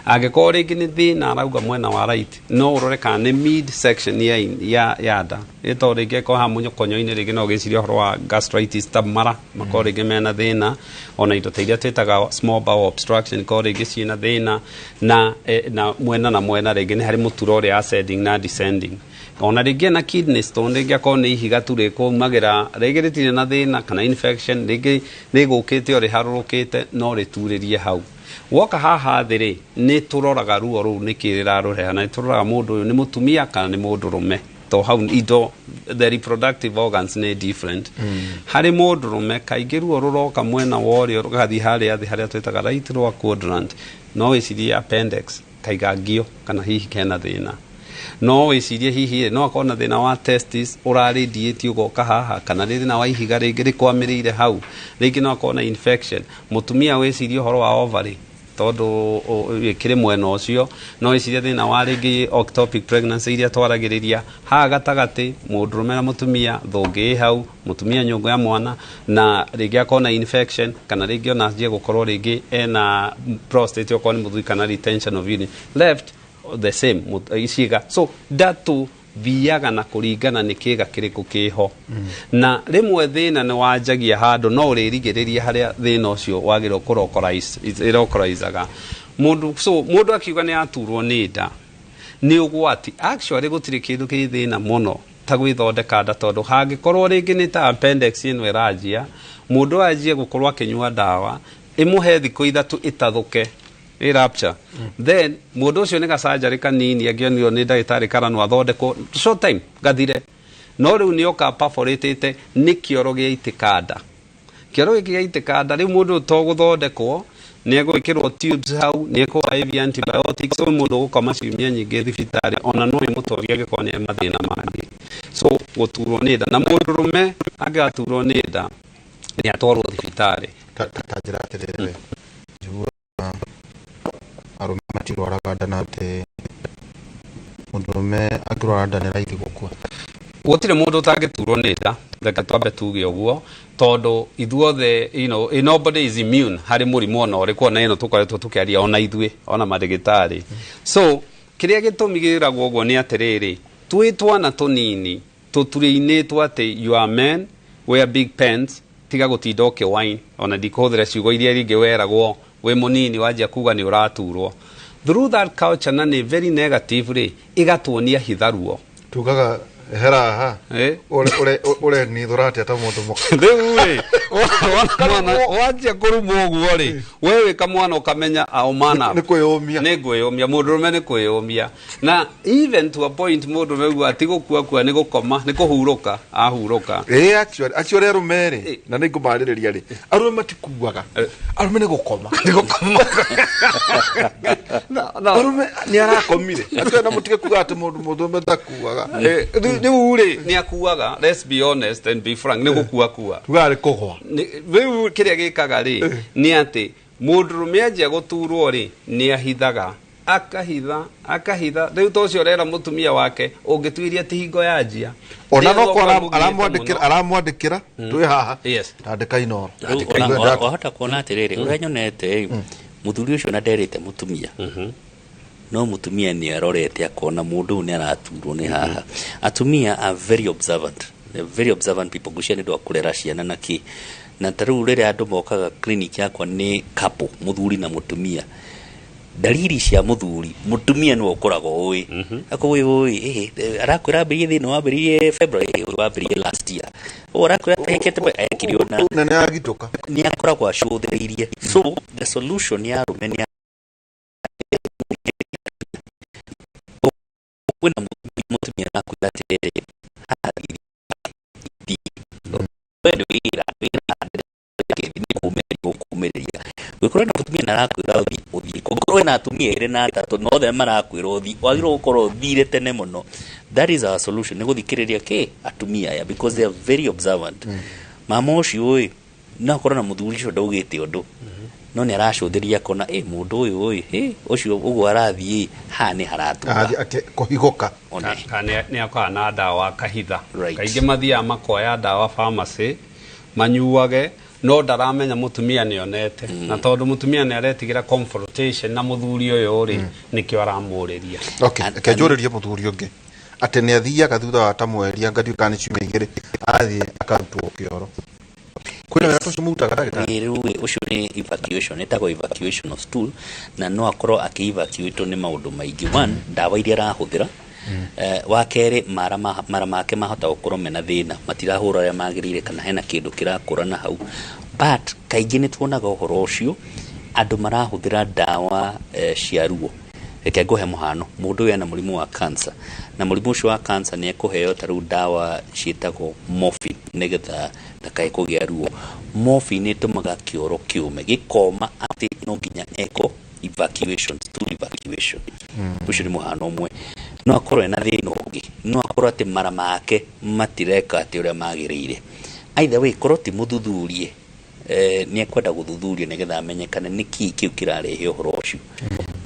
Angĩkorwo rĩngĩ nĩ thĩna arauga mwena wa right, no ũrore kana nĩ mid section ya nda, ĩtondũ rĩngĩ ĩkorwo haha mũnyokonyo-inĩ, rĩngĩ no ũgĩcirie ũhoro wa gastritis, ta mara makorwo rĩngĩ mena thĩna, ona indo ta iria twĩtaga small bowel obstruction korwo rĩngĩ ciĩna thĩna. Na mwena na mwena rĩngĩ nĩ harĩ mũturo ũrĩa ascending na descending. Ona rĩngĩ ena kidney stone, rĩngĩ akorwo nĩ ihiga tu rĩkũmagĩra, rĩngĩ rĩtirĩ na thĩna kana infection, rĩngĩ rĩgũkĩte o rĩharũrũkĩte no rĩturĩrie hau. Woka haha thĩ rĩ, nĩ tũroraga ruo rũu nĩkĩ rĩrarũreha, na nĩ tũroraga mũndũ ũyũ nĩ mũtumia kana nĩ mũndũrũme, to hau indo the reproductive organs nĩ different. Harĩ mũndũrũme kaingĩ ruo rũroka mwena wa ũrĩo rũgathiĩ harĩa thĩ harĩa twĩtaga right lower quadrant, no wĩcirie appendix kaigangio kana hihi kena thĩna. No wĩcirie hihi no akorwo na thĩna wa testis ũraradiate ũgoka haha, kana nĩ thĩna wa ihiga rĩngĩ rĩkwamĩrĩire hau, rĩngĩ no akorwo na infection. Mũtumia wĩcirie ũhoro wa ovary tondũ ĩkĩrĩ mwena ũcio, no wĩcirie thĩna wa rĩngĩ ectopic pregnancy iria twaragĩrĩria haha gatagatĩ, mũndũrũme na mũtumia, thũngĩ ĩ hau, mũtumia nyũngũ ya mwana, na rĩngĩ akorwo na infection, kana rĩngĩ ona anjie gũkorwo rĩngĩ ena prostate okorwo nĩ mũthuri, kana retention of urine. Left, the same ciĩga. So ndatu thiaga na kũringana nĩ kĩga kĩrĩkũ kĩho, na rĩmwe thĩna nĩ wanjagia handũ no ũrĩrigĩrĩria harĩa thĩna ũcio wagĩrĩirwo kũlocalize mũndũ. So mũndũ akiuga nĩ aturwo nĩ nda nĩ ũgwati. Actually gũtirĩ kĩndũ kĩ thĩna mũno ta gwĩthondeka nda, tondũ hangĩkorwo rĩngĩ nĩ ta appendix ĩno ĩranjia, mũndũ anjie gũkorwo akĩnyua ndawa ĩmũhe thikũ 3 ĩtathũke, ĩ rupture, then mũndũ ũcio nĩ gacanjarĩ kanini angĩonio nĩ ndagĩtarĩ kana no athondekwo short time gathire. No rĩu nĩ oka perforatĩte, nĩ kĩoro gĩaitĩka nda. Kĩoro gĩkĩ gĩaitĩka nda, rĩu mũndũ to gũthondekwo, nĩ egwĩkĩrwo tubes hau, nĩ ekũwa IV antibiotics, so mũndũ gũkoma ciumia nyingĩ thibitarĩ, ona no ĩmũtorie angĩkorwo nĩ mathĩna mangĩ. So gũturwo nĩ nda, na mũndũrũme angĩgaturwo nĩ nda nĩ atwarwo thibitarĩ. Ta njĩra atĩrĩrĩ, njiguaga arũme matirwaraga nda, na atĩ mũndũrũme angĩrwara nda nĩ raithi gũkua. Gũtirĩ mũndũ ũtangĩturwo nĩ nda, reke twambe tuge ũguo, tondũ ithuothe, nobody is immune harĩ mũrimũ ona ũrĩkũ, ona ĩno tũkoretwo tũkĩaria, ona ithuĩ, ona mandagĩtarĩ. So kĩrĩa gĩtũmi gĩragwo ũguo nĩ atĩrĩrĩ, twĩ twana tũnini tũturĩinĩtwo atĩ you are men, wear big pants, tiga gũtinda ũkĩwain, ona ndikũhũthĩra ciugo iria rĩngĩ weragwo wĩ mũnini wanjia kuga nĩ ũraturwo. Through that culture, na nĩ very negative rĩ, ĩgatuonia hitha ruo. Tugaga hera haha ũrenithũra atĩa ta mũndũ mũka. Rĩu rĩ, mwana wanjia kũrumwo ũguo rĩ, we wĩ kamwana ũkamenya aumana nĩ kwĩyũmia. Nĩ kwĩyũmia, mũndũrũme nĩ kwĩyũmia, na even to a point mũndũrũme uga ti gũkua kua, nĩ gũkoma, nĩ kũhurũka ahurũka. Ĩ actually arũme rĩ, na nĩ ngũmarĩrĩria rĩ, arũme matikuaga, arũme nĩ gũkoma. Nĩ gũkoma. Arũme nĩ arakomire. Actually na mũtige kuga atĩ mũndũ mũndũrũme ndakuaga. Rĩu rĩ, nĩ akuaga, let's be honest and be frank, nĩ gũkua kua. Tugaga nĩ kũgwa. Rĩu kĩrĩa gĩkaga rĩ nĩ atĩ mũndũrũme anjia gũturwo rĩ, nĩ ahithaga, akahitha, akahitha. Rĩu ta ũcio ũrera mũtumia wake ũngĩtuĩria ti hingo yanjia. Ona no ko aramwandĩkĩra, aramwandĩkĩra twĩ haha. Andĩka Inoro. Wahota kuona atĩrĩrĩ, ũrĩa nyonete mũthuri ũcio na nderĩte mũtumia, no mũtumia nĩ arorete akona mũndũ ũyũ nĩ araturwo nĩ haha. Atumia are very observant. They're very observant people. Ngwĩciria nĩ ũndũ wa kũrera ciana na kĩ. Na ta rĩu rĩrĩa andũ mokaga clinic yakwa nĩ couple, mũthuri na mũtumia, dalili cia mũthuri mũtumia nĩwe ũkoragwo ũĩ. Akorwo ũĩ arakwĩra ambĩrĩrie thĩna wambĩrĩrie February, wambĩrĩrie last year, ũũ arakwĩra ekĩte ekire ona na nĩ agitũka, nĩ akoragwo acũthĩrĩirie. So the solution ya arũme nĩ kwĩna mũtumia arakwĩra atĩrĩrĩ, haha we nĩ wĩra nĩ kũmĩrĩria gwĩkorwo na mũtumia na arakwĩra ũthiĩ, ũthiĩ. Kũngĩkorwo wĩna atumia erĩ na atatũ na othe marakwĩra ũthiĩ, wagĩrĩirwo gũkorwo ũthire tene mũno. That is our solution, nĩ gũthikĩrĩria kĩ atumia aya, because they are very observant. Mama ũcio ĩ no akorwo na mũthuri ũcio ndaugĩte ũndũ, no nĩ aracũthĩrĩria akona ĩ mũndũ ũyũ ĩ ũcio ũguo arathiĩ haha nĩ haratura. Kũhigũka. Nĩ akoragwo na ndawa akahitha. Kaingĩ mathiaga makoya ndawa pharmacy manyuage, no ndaramenya mũtumia nĩ onete, na tondũ mũtumia nĩ aretigĩra confrontation na mũthuri ũyũ rĩ, nĩkĩo aramũrĩria. Okay, reke njũrĩrie mũthuri ũngĩ atĩ nĩ athiaga thutha wa ta mweri, anga kana nĩ ciumia 2, athiĩ akarutwo kĩoro. Kwĩna wĩra ũcio mũrutaga ndagĩtarĩ? Rĩu ũcio nĩ evacuation, ĩtagwo evacuation of stool, na no akorwo akĩ-evacuate nĩ maũndũ maingĩ. One, ndawa iria arahũthĩra. Wa kerĩ, mara make mahota gũkorwo mena thĩna, matirahũra ũrĩa magĩrĩire, kana hena kĩndũ kĩrakũra na hau. But kaingĩ nĩ tuonaga ũhoro ũcio andũ marahũthĩra ndawa cia ruo. Reke ngũhe mũhano, mũndũ ũyũ ena mũrimũ wa cancer, na mũrimũ ũcio wa cancer nĩ ekũheo ta rĩu ndawa ciĩtagwo morphine nĩgetha ndakae kũgĩa ruo. Morphine ĩtũmaga kĩoro kĩũme gĩkoma atĩ no nginya eko evacuation, stool evacuation. Ũcio nĩ mũhano ũmwe. No akorwo ena thĩna ũngĩ, no akorwo atĩ mara make matireka atĩ ũrĩa magĩrĩire. Either way, korwo ti mũthuthurie, nĩ ekwenda gũthuthurio nĩgetha amenyekane nĩkĩ kĩu kĩrarehe ũhoro ũcio.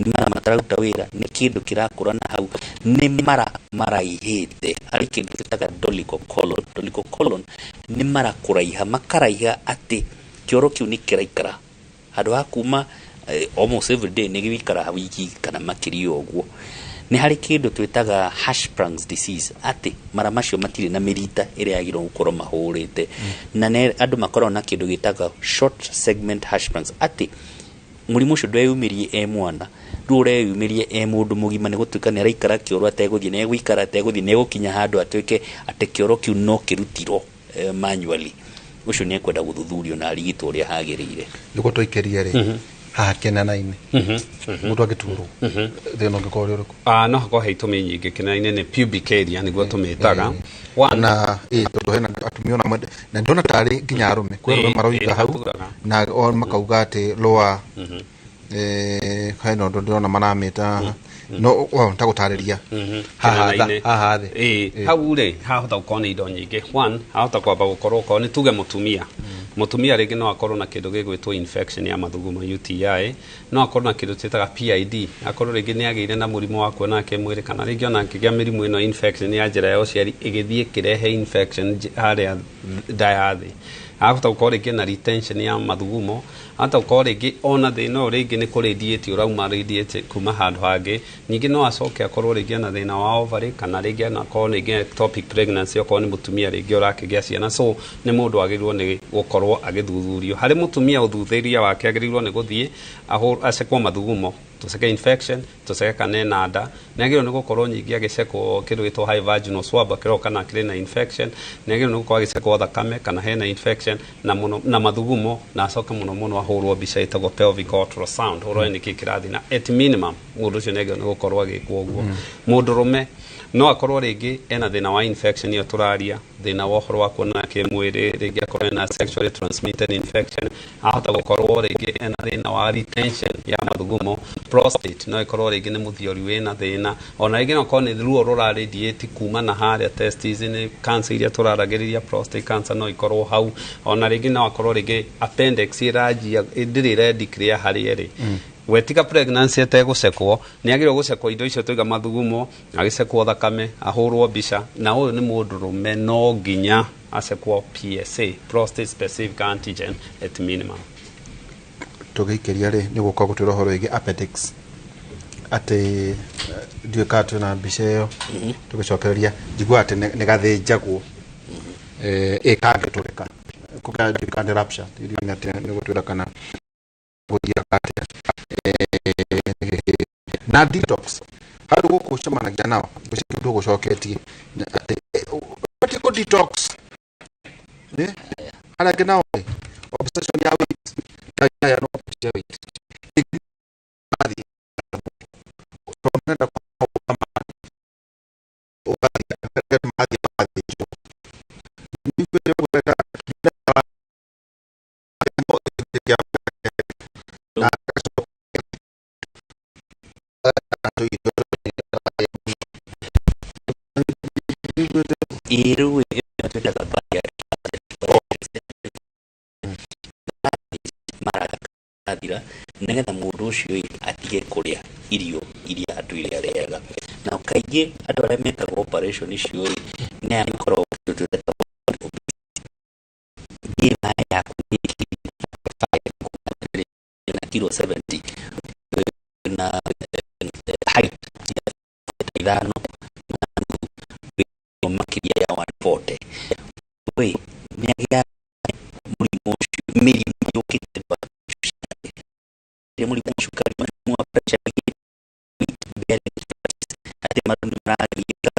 Nĩ mara matararuta wĩra, nĩ kĩndũ kĩrakũra na hau, nĩ mara maraihĩte. Harĩ kĩndũ twĩtaga dolichocolon. Dolichocolon nĩ mara kũraiha, makaraiha atĩ kĩoro kĩu nĩ kĩraikara handũ ha kuma almost every day, nĩ gĩikara wiki kana makĩria ũguo. Nĩ harĩ kĩndũ twĩtaga Hirschsprung's disease, atĩ mara macio matirĩ na mĩrita ĩrĩa yagĩrĩirwo gũkorwo mahũrĩte, na nĩ andũ makoragwo na kĩndũ gĩtagwo short segment Hirschsprung's, atĩ mũrimũ ũcio ndweyumĩrie e mwana, rĩu ũreyumĩrie e mũndũ mũgima, nĩ gũtuĩka nĩ araikara kĩoro ategũthiĩ, nĩ egũikara ategũthiĩ, nĩ egũkinya handũ atuĩke atĩ kĩoro kĩu no kĩrutirwo manually. Ũcio nĩ ekwenda gũthuthurio na arigitwo ũrĩa hagĩrĩire. Nĩguo tũikĩrie rĩ haha kĩnana-inĩ, mũndũ angĩturwo, thĩna ũngĩkorwo ũrĩ ũrĩkũ? Ah, no hakorwo he itũmi nyingĩ. Kĩnana-inĩ nĩ pubic area nĩguo tũmĩtaga. One, Na ĩ tondũ hena atumia ona na ndona tarĩ nginya arũme, kwĩ arũme maroiga hau maturaga. Na o makauga atĩ lower hena ũndũ ndĩrona maramĩta haha, no ntagũtarĩria haha Kĩnana-inĩ. Haha thĩ. Ĩĩ, hau rĩ hahota gũkorwo nĩ indo nyingĩ. One, hahota kwamba gũkorwo okorwo nĩ tuge mũtumia rĩngĩ no akorwo na kĩndũ gĩgwĩtwo infection ya mathugumo, UTI, no akorwo na kĩndũ twĩtaga PID, akorwo rĩngĩ nĩ agĩire na mũrimũ wa kuona kĩmwĩrĩ, kana rĩngĩ ona akĩgĩa mĩrimũ ĩno infection ya njĩra ya ũciari ĩgĩthiĩ ĩkĩrehe infection harĩa nda ya thĩ. Ahota gũkorwo rĩngĩ na retention ya mathugumo, ahota gũkorwo rĩngĩ ona thĩna ũyũ rĩngĩ nĩ kũradiate ũrauma, radiate kuma handũ hangĩ. Ningĩ no acoke akorwo rĩngĩ ena thĩna wa ovary, kana rĩngĩ ona akorwo rĩngĩ ectopic pregnancy, okorwo nĩ mũtumia rĩngĩ ũrakĩgĩa ciana. So nĩ mũndũ agĩrĩirwo nĩ gũkorwo agĩthuthurio. Harĩ mũtumia, ũthuthuria wake agĩrĩirwo nĩ gũthiĩ acekwo mathugumo, tũceke infection, tũceke kana ena nda. Nĩ agĩrĩirwo nĩ gũkorwo nyingĩ agĩcekwo kĩndũ gĩtwo high vaginal swab, akĩrorwo kana akĩrĩ na infection. Nĩ agĩrĩirwo nĩ gũkorwo agĩcekwo thakame kana hena infection na mũno na mathugumo, na acoke mũno mũno ahũrwo mbica ĩtagwo pelvic ultrasound, ũrore nĩkĩ kĩrathiĩ. Na at minimum mũndũ ũcio nĩ agĩrĩirwo nĩ gũkorwo agĩkwo ũguo. Mũndũrũme no akorwo rĩngĩ ena thĩna wa infection ĩyo tũraria, thĩna wa ũhoro wa kuonana kĩmwĩrĩ, rĩngĩ akorwo ena sexually transmitted infection, ahota gũkorwo rĩngĩ ena thĩna wa retention ya mathugumo, prostate no ĩkorwo rĩngĩ nĩ mũthiori wĩna thĩna, ona rĩngĩ no ĩkorwo nĩ ruo rũraradiate kuma na harĩa testis, nĩ cancer iria tũraragĩrĩria, prostate cancer no ĩkorwo hau. Ona rĩngĩ no akorwo rĩngĩ appendix ĩranjia ndĩrĩ ĩrendeclare harĩa ĩrĩ. Wetiga pregnancy ĩtegũcekwo, nĩ agĩrĩirwo gũcekwo indo icio tũiga, mathugumo, agĩcekwo thakame, ahũrwo mbica. Na ũyũ nĩ mũndũrũme, no nginya acekwo PSA, prostate specific antigen, at minimum. Tũgĩikĩria rĩ, nĩ gũka gũtwĩra ũhoro wĩgiĩ appendix, atĩ ndiũĩ kana twĩna mbica ĩyo tũgĩcokereria. Njiguaga atĩ nĩ gathĩnjagwo ĩ kangĩtũrĩka. Ndiũĩ kana nĩ rupture, ndiũĩ atĩ nĩ gũtwĩra kana gũthiaga atĩa. Na detox handũ gũkũ ũcemanagia nao, ngwĩciria kĩndũ ũgũcoketie atĩ ũbatiĩ kũ detox. Arĩa angĩ nao ĩ, obsession ya weight, ya no ya weight. Mathiĩ tondũ marenda kũhũra maĩ, ũgathiĩ mathiĩ magathĩnjwo. Ningĩ gwĩka na Ĩĩ, rĩu ĩyo twĩtaga bariatric. Marathira nĩgetha mũndũ ũcio ĩ atige kũrĩa irio iria atũire arĩaga. Na kaingĩ andũ arĩa mekaga operation icio ĩ nĩ aya makoragwo kĩndũ twĩtaga BMI yaku nĩ na kilo 70 na height ya 5.5, makĩria ya 140, we nĩ agĩa mũrimũ ũcio, mĩrimũ yũkĩte, mũrimũ wa cukari, mũrimũ wa pressure, atĩ maru nĩ maragiĩka.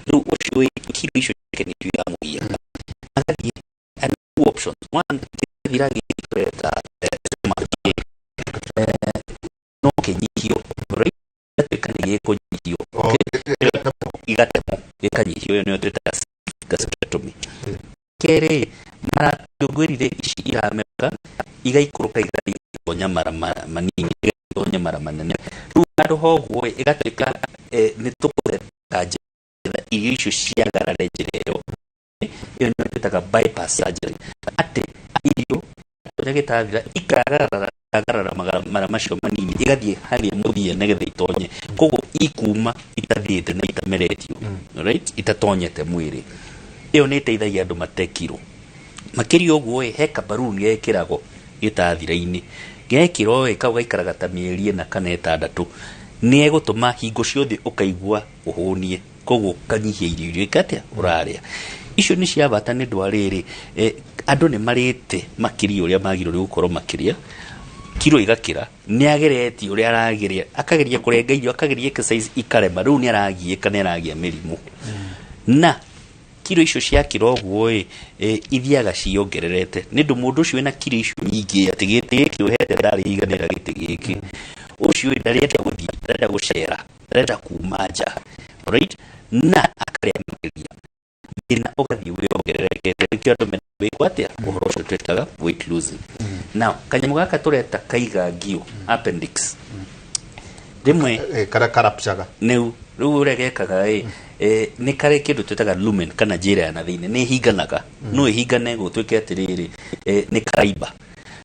Rĩu ũcio ĩ kilo icio ciake nĩcio iramũgia, agathiĩ and two options. One, gĩthira gĩtweta no kĩnyihio, gĩatuĩka nĩ gĩkũnyihio igatemo, gĩkanyihio, ĩyo nĩyo twĩtaga gastrectomy. Kerĩ, mara ngwĩrire ici irameka igaikũrũka igathiĩ ĩgatonya mara manini, ĩgatonya mara manene. Rĩu handũ ha ũguo ĩ, ĩgatuĩka nĩ tũkũtheka njĩra irio icio ciagarare njĩra ĩyo. Ĩyo nĩyo twĩtaga bypass surgery, atĩ irio tonya gĩtathira ikagarara ikagarara mara macio manini, igathiĩ harĩa mũthia nĩgetha itonye. Koguo ikuma itathiĩte na itameretio, right, itatonyete mwĩrĩ. Ĩyo nĩ ĩteithagia andũ mate kiro makĩria. Ũguo ĩ, he kabaruni gekĩragwo gĩtathira-inĩ. Gekĩrwo ĩ, kau gaikaraga ta mĩeri 4 kana 6, nĩ egũtũma hingo ciothe ũkaigua ũhũnie, koguo ũkanyihia irio iria ĩka atĩa ũrarĩa. Icio nĩ cia bata nĩ ũndũ wa rĩrĩ, andũ nĩ marĩte makĩria ũrĩa magĩrĩirwo nĩ gũkorwo makĩrĩa, kiro igakĩra. Nĩ ageretie ũrĩa arageria, akageria kũrenga irio, akageria exercise, ikarema. Rĩu nĩ aragiĩka, nĩ aragia mĩrimũ. Na kiro icio ciakĩra ũguo ĩ, ithiaga ciongererete, nĩ ũndũ mũndũ ũcio wĩna kiro icio nyingĩ, atĩ gĩtĩ gĩkĩ ũhete ndarĩ iganĩra gĩtĩ gĩkĩ, ũcio ĩ, ndarenda gũthiĩ, ndarenda gũcera, ndarenda kuma nja, right, na akarĩa makĩria, thĩna ũgathiĩ wĩongererekete. Nĩkĩo andũ mena wĩkwo atĩa ũhoro ũcio twĩtaga weight losing. Now kanyamũ gaka tũreta kaigangio, appendix, rĩmwe karĩa karapcaga. Nĩu rĩu ũrĩa gekaga ĩ, nĩ karĩ kĩndũ twĩtaga lumen kana njĩra ya na thĩinĩ, nĩ ĩhinganaga. No ĩhingane gũtuĩke atĩrĩrĩ, nĩ kaimba,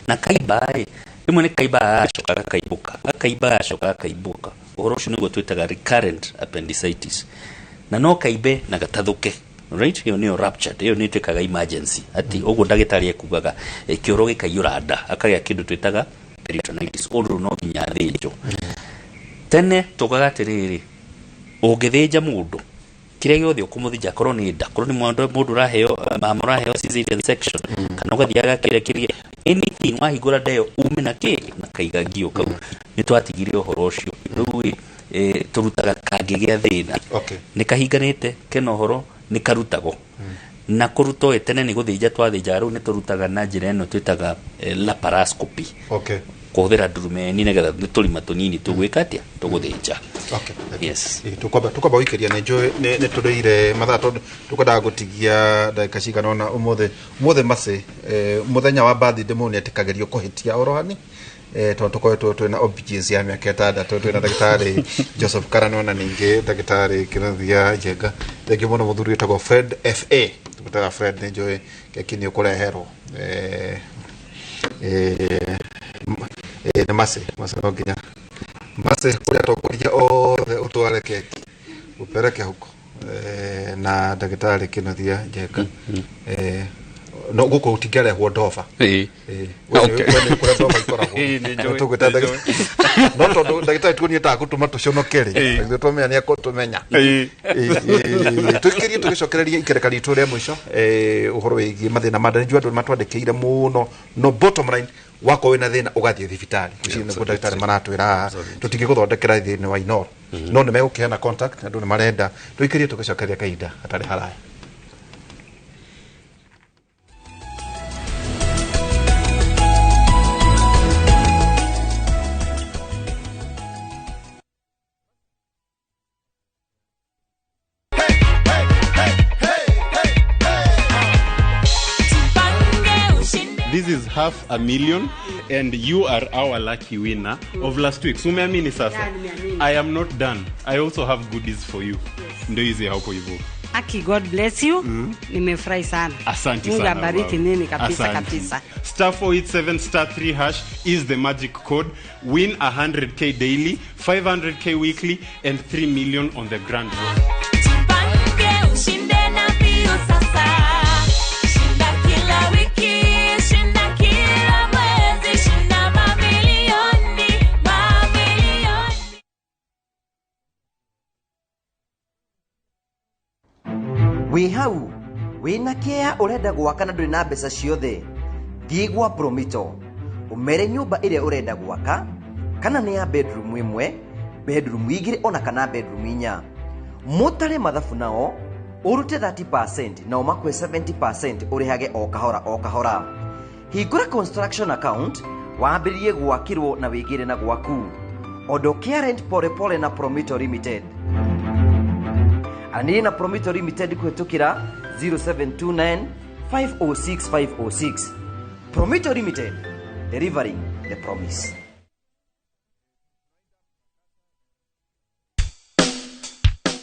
na kaimba ĩ, rĩmwe nĩ kaimba gagacoka gakaimbũka, gakaimba gagacoka gakaimbũka. Ũhoro ũcio nĩguo twĩtaga recurrent appendicitis, na no kaimbe na gatathũke, right. Ĩyo nĩyo ruptured, ĩyo nĩ ĩtuĩkaga emergency, atĩ ũguo ndagĩtarĩ ekugaga, kĩoro gĩkaiyũra nda, akagĩa kĩndũ twĩtaga peritonitis. Ũndũ no nginya athĩnjwo. Tene tugaga atĩrĩrĩ, ũngĩthĩnja mũndũ kĩrĩa gĩothe ũkũmũthĩnja, korwo nĩ nda, korwo nĩ mũndũ ũraheo, mama ũraheo cesarean section, kana ũgathiaga kĩrĩa kĩrĩa, anything wahingũra nda ĩyo ume na kĩ na kaigangio kau. Nĩ twatigire ũhoro ũcio. Rĩu ĩ, tũrutaga kangĩgĩa thĩna. Nĩ kahinganĩte kena ũhoro, nĩ karutagwo. Na kũrutwo ĩ, tene nĩ gũthĩnja twathĩnjaga, rĩu nĩ tũrutaga na njĩra ĩno twĩtaga laparoscopy, kũhũthĩra ndurumeni, nĩgetha nĩ tũrima tũnini tũgwĩka atĩa, tũgũthĩnja. Yes. Tukwamba gũikĩria, nĩ njũĩ nĩ tũrĩire mathaa, tondũ tũkwendaga gũtigia ndagĩka cigana ũna ũmũthĩ. Ũmũthĩ macĩ mũthenya wa birthday, mũndũ nĩ etĩkagĩrio kũhĩtia oro hani, tondũ tũkoretwo twĩna OBGs ya mĩaka 6, twĩna ndagĩtarĩ Joseph Karano na ningĩ ndagĩtarĩ Kĩnuthia Njenga. Thengiũ mũno mũthuri wĩtagwo Fred fa tũgũtaga Fred, nĩ njũĩ keki nĩ ũkũreherwo. Nĩ macĩ macĩ, no nginya macĩ kũrĩa atongoria othe ũtware keki ũpereke huko. Na ndagĩtarĩ Kĩnuthia Njenga, no gũkũ gũtingĩarehwo ndoba. We nĩ kũrĩa ndoba ikoragwo. Ĩĩ, nĩ njũĩ, Tũgwĩta nĩ njũĩ. No tondũ ndagĩtarĩ tuonie takũtũma tũconoke rĩ, ithuĩ twamenya nĩ ekũtũmenya. Tũikĩrie tũgĩcokereria ikereka ritũ rĩa mũico, ũhoro wĩgiĩ mathĩna ma nda. Nĩ njũĩ andũ nĩ matwandĩkĩire mũno, no bottom line, wakorwo wĩna thĩna ũgathiĩ thibitarĩ. Ngwĩciria nĩguo ndagĩtarĩ maratwĩra haha. Tũtingĩgũthondekera thĩinĩ wa Inoro, no nĩ megũkĩheana contact, andũ nĩ marenda. Tũikĩrie tũgĩcokereria kahinda hatarĩ haraya. This is 500,000 and you are our lucky winner of last week. So umeamini sasa? Yeah, nimeamini. I am not done. I also have goodies for you. Ndio hizi hapo hivyo. Aki, God bless you. Nimefurahi sana. Asante Mungu sana. abariki Baba. nini kabisa. Asante. Kabisa. Star 487 star 3 hash is the magic code. Win 100K daily, 500K weekly and 3 million on the grand draw. Jipange ushinde na mbio sasa. Shinda kila wiki, shinda kila mwezi, shinda mamilioni, mamilioni. Wĩ hau wĩna kĩa ũrenda gwaka na ndũrĩ na mbeca ciothe, thiĩ gwa Promito ũmere nyũmba ĩrĩa ũrenda gwaka, kana nĩ ya bedroom 1, bedroom 2, ona kana bedroom 4. Mũtare mathabu nao ũrute 30% nao makwe 70%, ũrĩhage o kahora o kahora. Hingũra construction account wambĩrĩrie gwakĩrwo na wĩgĩre na gwaku. Ondokea rent pole pole na Promito Limited. Anĩrĩ na Promito Limited kũhĩtũkĩra 0729 506 506. Promito Limited, delivering the promise.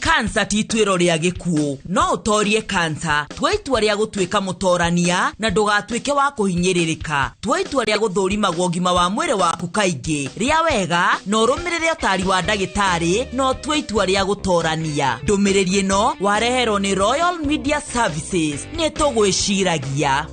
Kansa ti ituĩro rĩa gĩkuũ, no ũtorie kansa. Tua itua rĩa gũtuĩka mũtorania na ndũgatuĩke wa kũhinyĩrĩrĩka. Tua itua rĩa gũthũrimagwo ũgima wa mwĩrĩ waku kaingĩ. Rĩa wega na ũrũmĩrĩre ũtari wa ndagĩtarĩ na ũtue itua rĩa gũtorania. Ndũmĩrĩri ĩno wareherwo nĩ Royal Media Services. Nĩ tũgwĩciragia.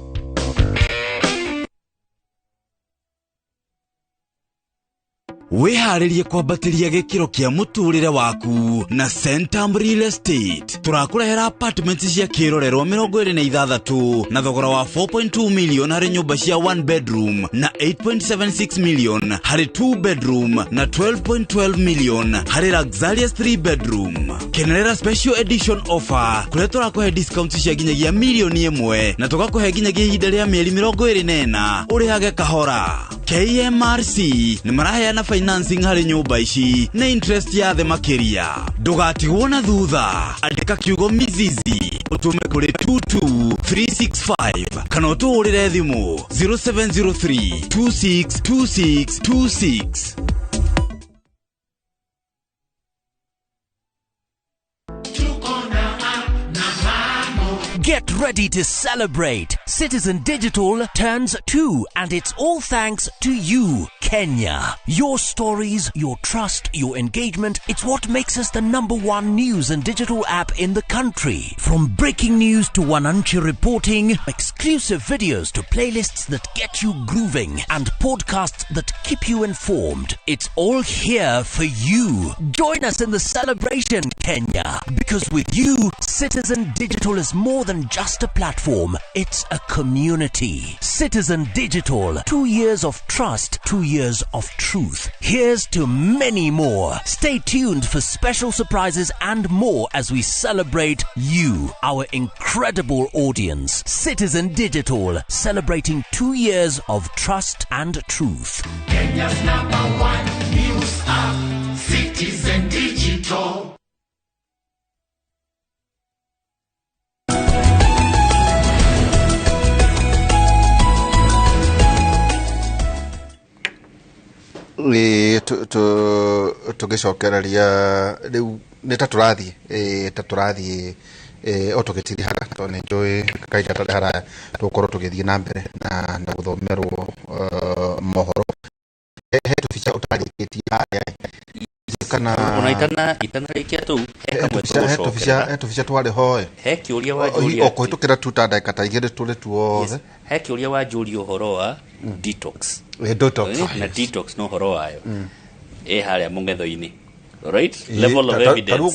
Wĩharĩrie kwambatĩria gĩkĩro kĩa mũtũrĩre waku na Centum Real Estate. Tũrakũrehera apartments cia kĩrorerwa 26 na thogora wa 4.2 million harĩ nyũmba cia 1 bedroom na 8.76 million harĩ 2 bedroom na 12.12 million harĩ luxurious 3 bedroom. Kenerera special edition offer kũrĩa tũrakũhe discounts cia nginyagia milioni 1 na tũgakũhe nginyagia ihinda rĩa mĩeri 24 ũrĩhage kahora. KMRC nĩ maraheana financing harĩ nyũmba ici na interest ya thĩ makĩria. Ndũgatigwo na thutha, andĩka kiugo mizizi ũtũme kũrĩ 22365 kana ũtũhũrĩre thimũ 0703 262626. Get ready to celebrate. Citizen Digital turns 2, and it's all thanks to you, Kenya. Your stories, your trust, your engagement, it's what makes us the #1 news and digital app in the country. From breaking news to Wananchi reporting, exclusive videos to playlists that get you grooving, and podcasts that keep you informed. It's all here for you. Join us in the celebration, Kenya, because with you, Citizen Digital is more than just a platform, it's a community. Citizen Digital, 2 years of trust, 2 years of truth. Here's to many more. Stay tuned for special surprises and more as we celebrate you, our incredible audience. Citizen Digital, celebrating 2 years of trust and truth. Kenya's #1 news app, Citizen Digital. Tũgĩcokereria rĩu nĩ ta tũrathiĩ o tũgĩtirihaga tondũ nĩ njũĩ kahinda gatarĩ haraya tũgũkorwo tũgĩthiĩ na mbere na gũthomerwo mohoro. He tũbica ũtarĩkĩtie harĩa kana ona itanarĩkia tũu he tũbica twarĩ ho he kĩũria wanjũria o kũhĩtũkĩra tu ta ndagĩka ta igĩrĩ tũrĩ tuothe. He kĩũria wanjũria ũhoro wa detox. Detox. Na detox no ũhoro wayo ĩ harĩa mũng'etho-inĩ. Right? Level of evidence. Tarĩu